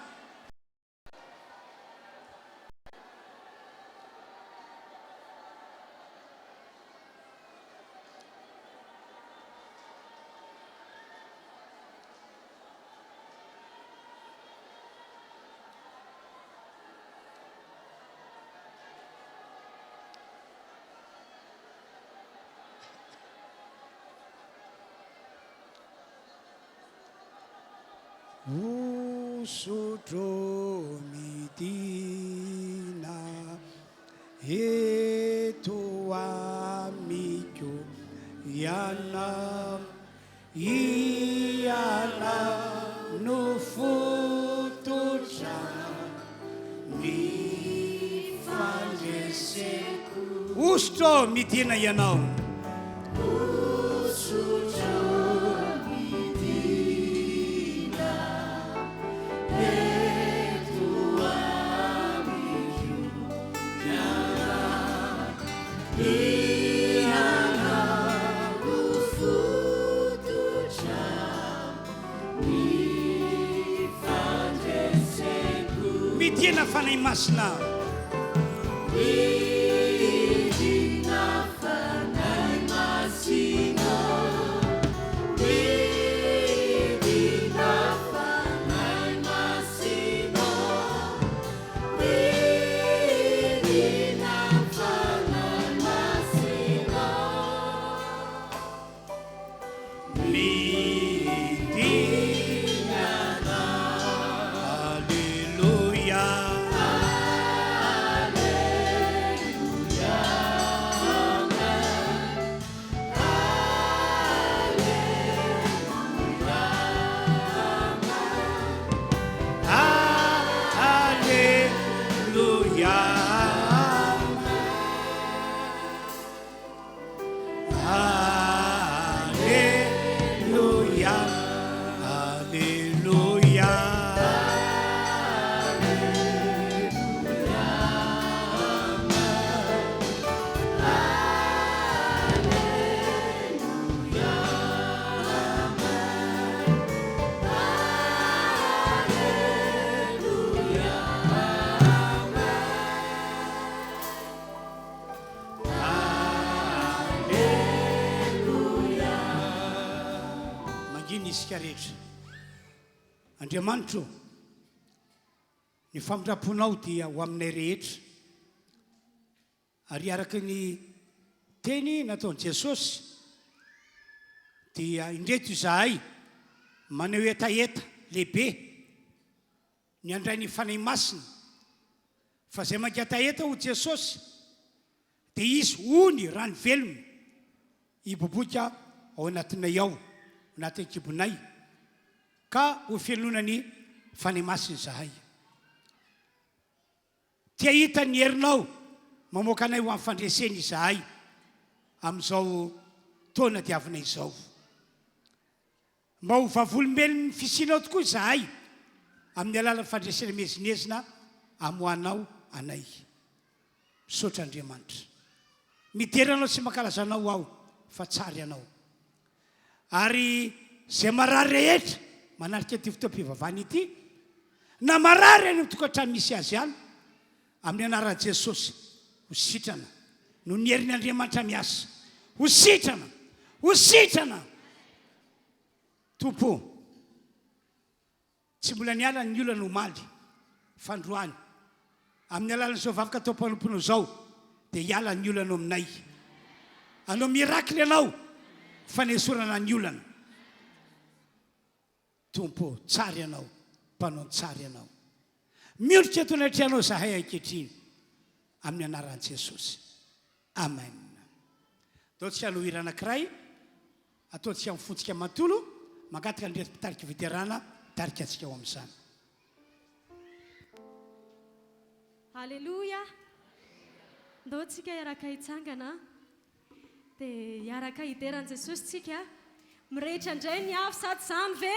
Hosotro midina eto amiko Ianao, Ianao no fototra ny fandreseko. Hosotro midina Ianao. Midina Fanahy Masina. Midina Fanahy Masina, midina Fanahy Masina, midina Fanahy Masina. Midina Aleloia. Aleloia. Aleloia, Aleloia. Aleloia. Mangina isika rehetra. Andriamanitra ô, ny famindram-ponao dia ho aminay rehetra. Ary araka ny teny nataon'i Jesosy dia indreto izahay maneho hetaheta lehibe ny handray ny Fanahy Masina, fa izay mangetaheta ho Jesosy dia hisy ony rano velona hiboiboika ao anatinay ao, anatin'ny kibonay, ka ho fenoina ny Fanahy Masina izahay. Te hahita ny herinao mamoaka anay ho amin'ny fandresena izahay amin'izao taona diavina izao. Mba ho vavolombelon'ny fisianao tokoa izahay amin'ny alalan'ny fandresena miezinezina amoahanao anay. Misaotra Andriamanitra. Midera Anao sy mankalaza Anao aho fa tsara Ianao. Ary izay marary rehetra. manatrika ity fotoam-pivavahana ity, na marary any amin'ny tokantrano misy azy any, amin'ny anaran'i Jesosy, ho sitrana noho ny herin'ny Andriamanitra miasa. Ho sitrana! Ho sitrana! Tompo ô, tsy mbola niala ny olana omaly, fa androany, amin'ny alalan'izao vavaka atao mpanomponao izao, dia hiala ny olana ao aminay. Hanao miracle Ianao, fanesorana ny olana. Tompo ô, tsara Ianao, mpanao ny tsara Ianao. Miondrika eto anatrehanao izahay ankehitriny, amin'ny anaran'i Jesosy. Amen. Ndao tsika hanao hira anankiray, ataontsika amin'ny fontsika manontolo, mangataka an'ireto mpitarika fiderana hitarika antsika ho amin'izany. Aleloia! Ndao tsika hiaraka hitsangana. Dia hiaraka hidera an'i Jesosy tsika. Mirehitra indray ny afo sa tsy izany ve?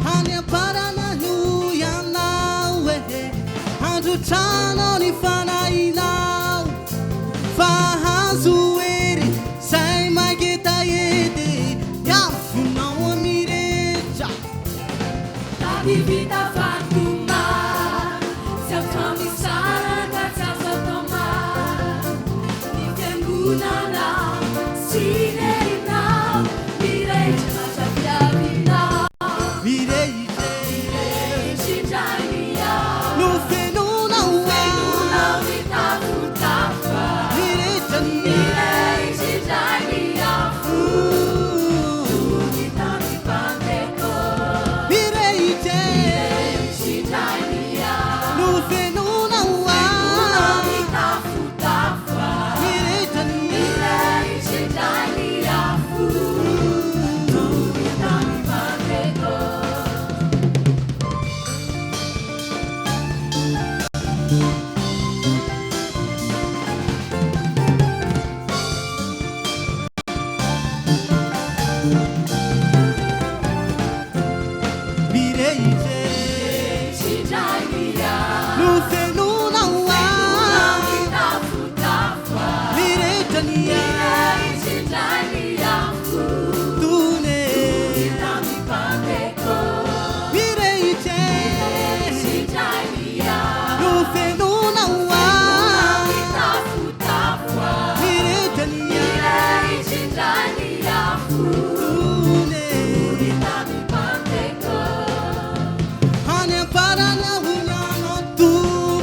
Any am-parana hoy ianao e, handrotranao ny fanahinao, fa hahazo hery izay mangetaheta e, ny afonao mirehitra. Tady vita vatomamy, tsy azo misaraka, tsy azo atao maro. Ny fiangonana sy nerinao, mirehitra mandra-piavianao. Mirehitra Mirehitra indray ny afo. Nofenoinao Nofenoinao mitafotafo. Mirehitra ny Mirehitra indray ny afo. Toy ny tamin'ny Pantekôty. Mirehitra Mirehitra indray ny afo. Nofenoinao Nofenoinao mitafotafo. Mirehitra ny Mirehitra indray ny afo. Toy ny tamin'ny Pantekôty. Mirehitra Mirehitra indray ny afo. Nofenoinao Nofenoinao mitafotafo. Mirehitra ny Mirehitra indray ny afo. Tony Toy ny tamin'ny Pantekôty. Mirehitra Mirehitra indray ny afo. Nofenoinao Nofenoinao mitafotafo. Mirehitra ny Mirehitra indray ny afo. Tony Toy ny tamin'ny Pantekôty. Any am-parana hoy ianao Tompo.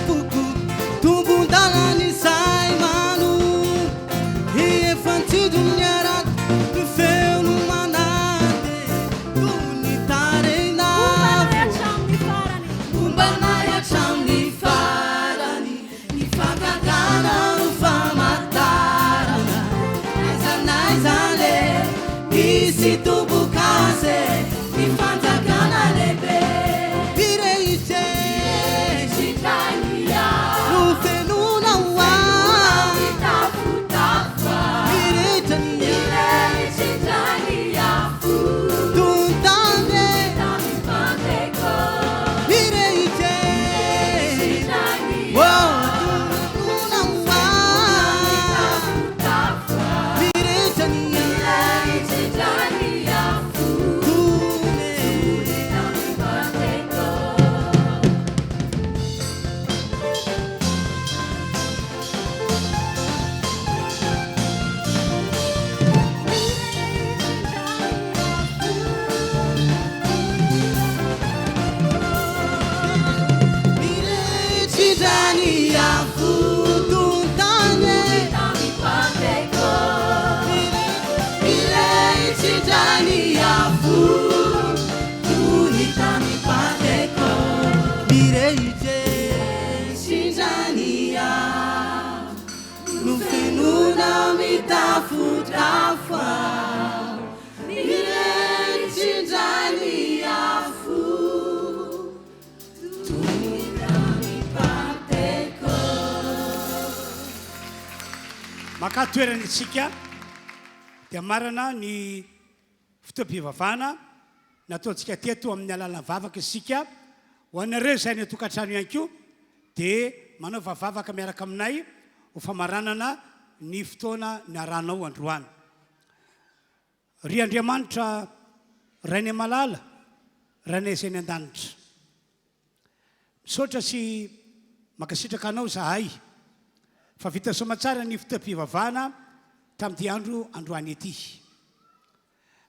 Mitafotafo aho, Mirehitra indray ny afo, Toy ny tamin'ny Pantekôty. Makà toerana isika dia marana ny fotoam-pivavahana nataontsika teto amin'ny alalan'ny vavaka isika. Ho anareo izay any an-tokantrano ihany koa dia manaova vavaka miaraka aminay ho famaranana ny fotoana niarahanao androany. Ry Andriamanitra Rainay malala, Rainay izay any an-danitra. Misaotra sy mankasitraka Anao izahay fa vita soamatsara ny fotoam-pivavahana tamin'ity andro androany ity.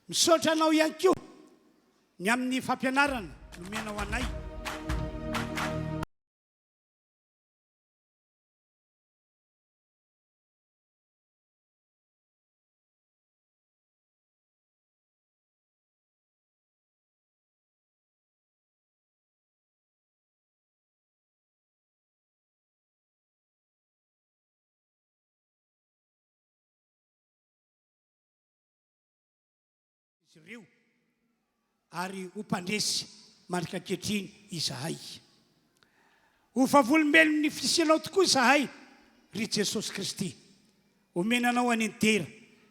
Misaotra Anao ihany koa ny amin'ny fampianarana nomenao anay. Izy ireo, ary ho mpandresy mandrika ankehitriny izahay. Ho vavolombelon'ny fisianao tokoa izahay, ry Jesosy Kristy. Omena Anao anie ny dera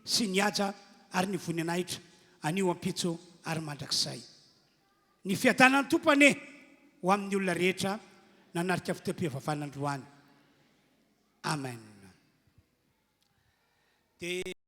sy ny haja ary ny voninahitra anio ampitso ary mandrakizay. Ny fiadanan'ny Tompo anie ho amin'ny olona rehetra nanatrika fotoam-pivavahana androany. Amen. Dia.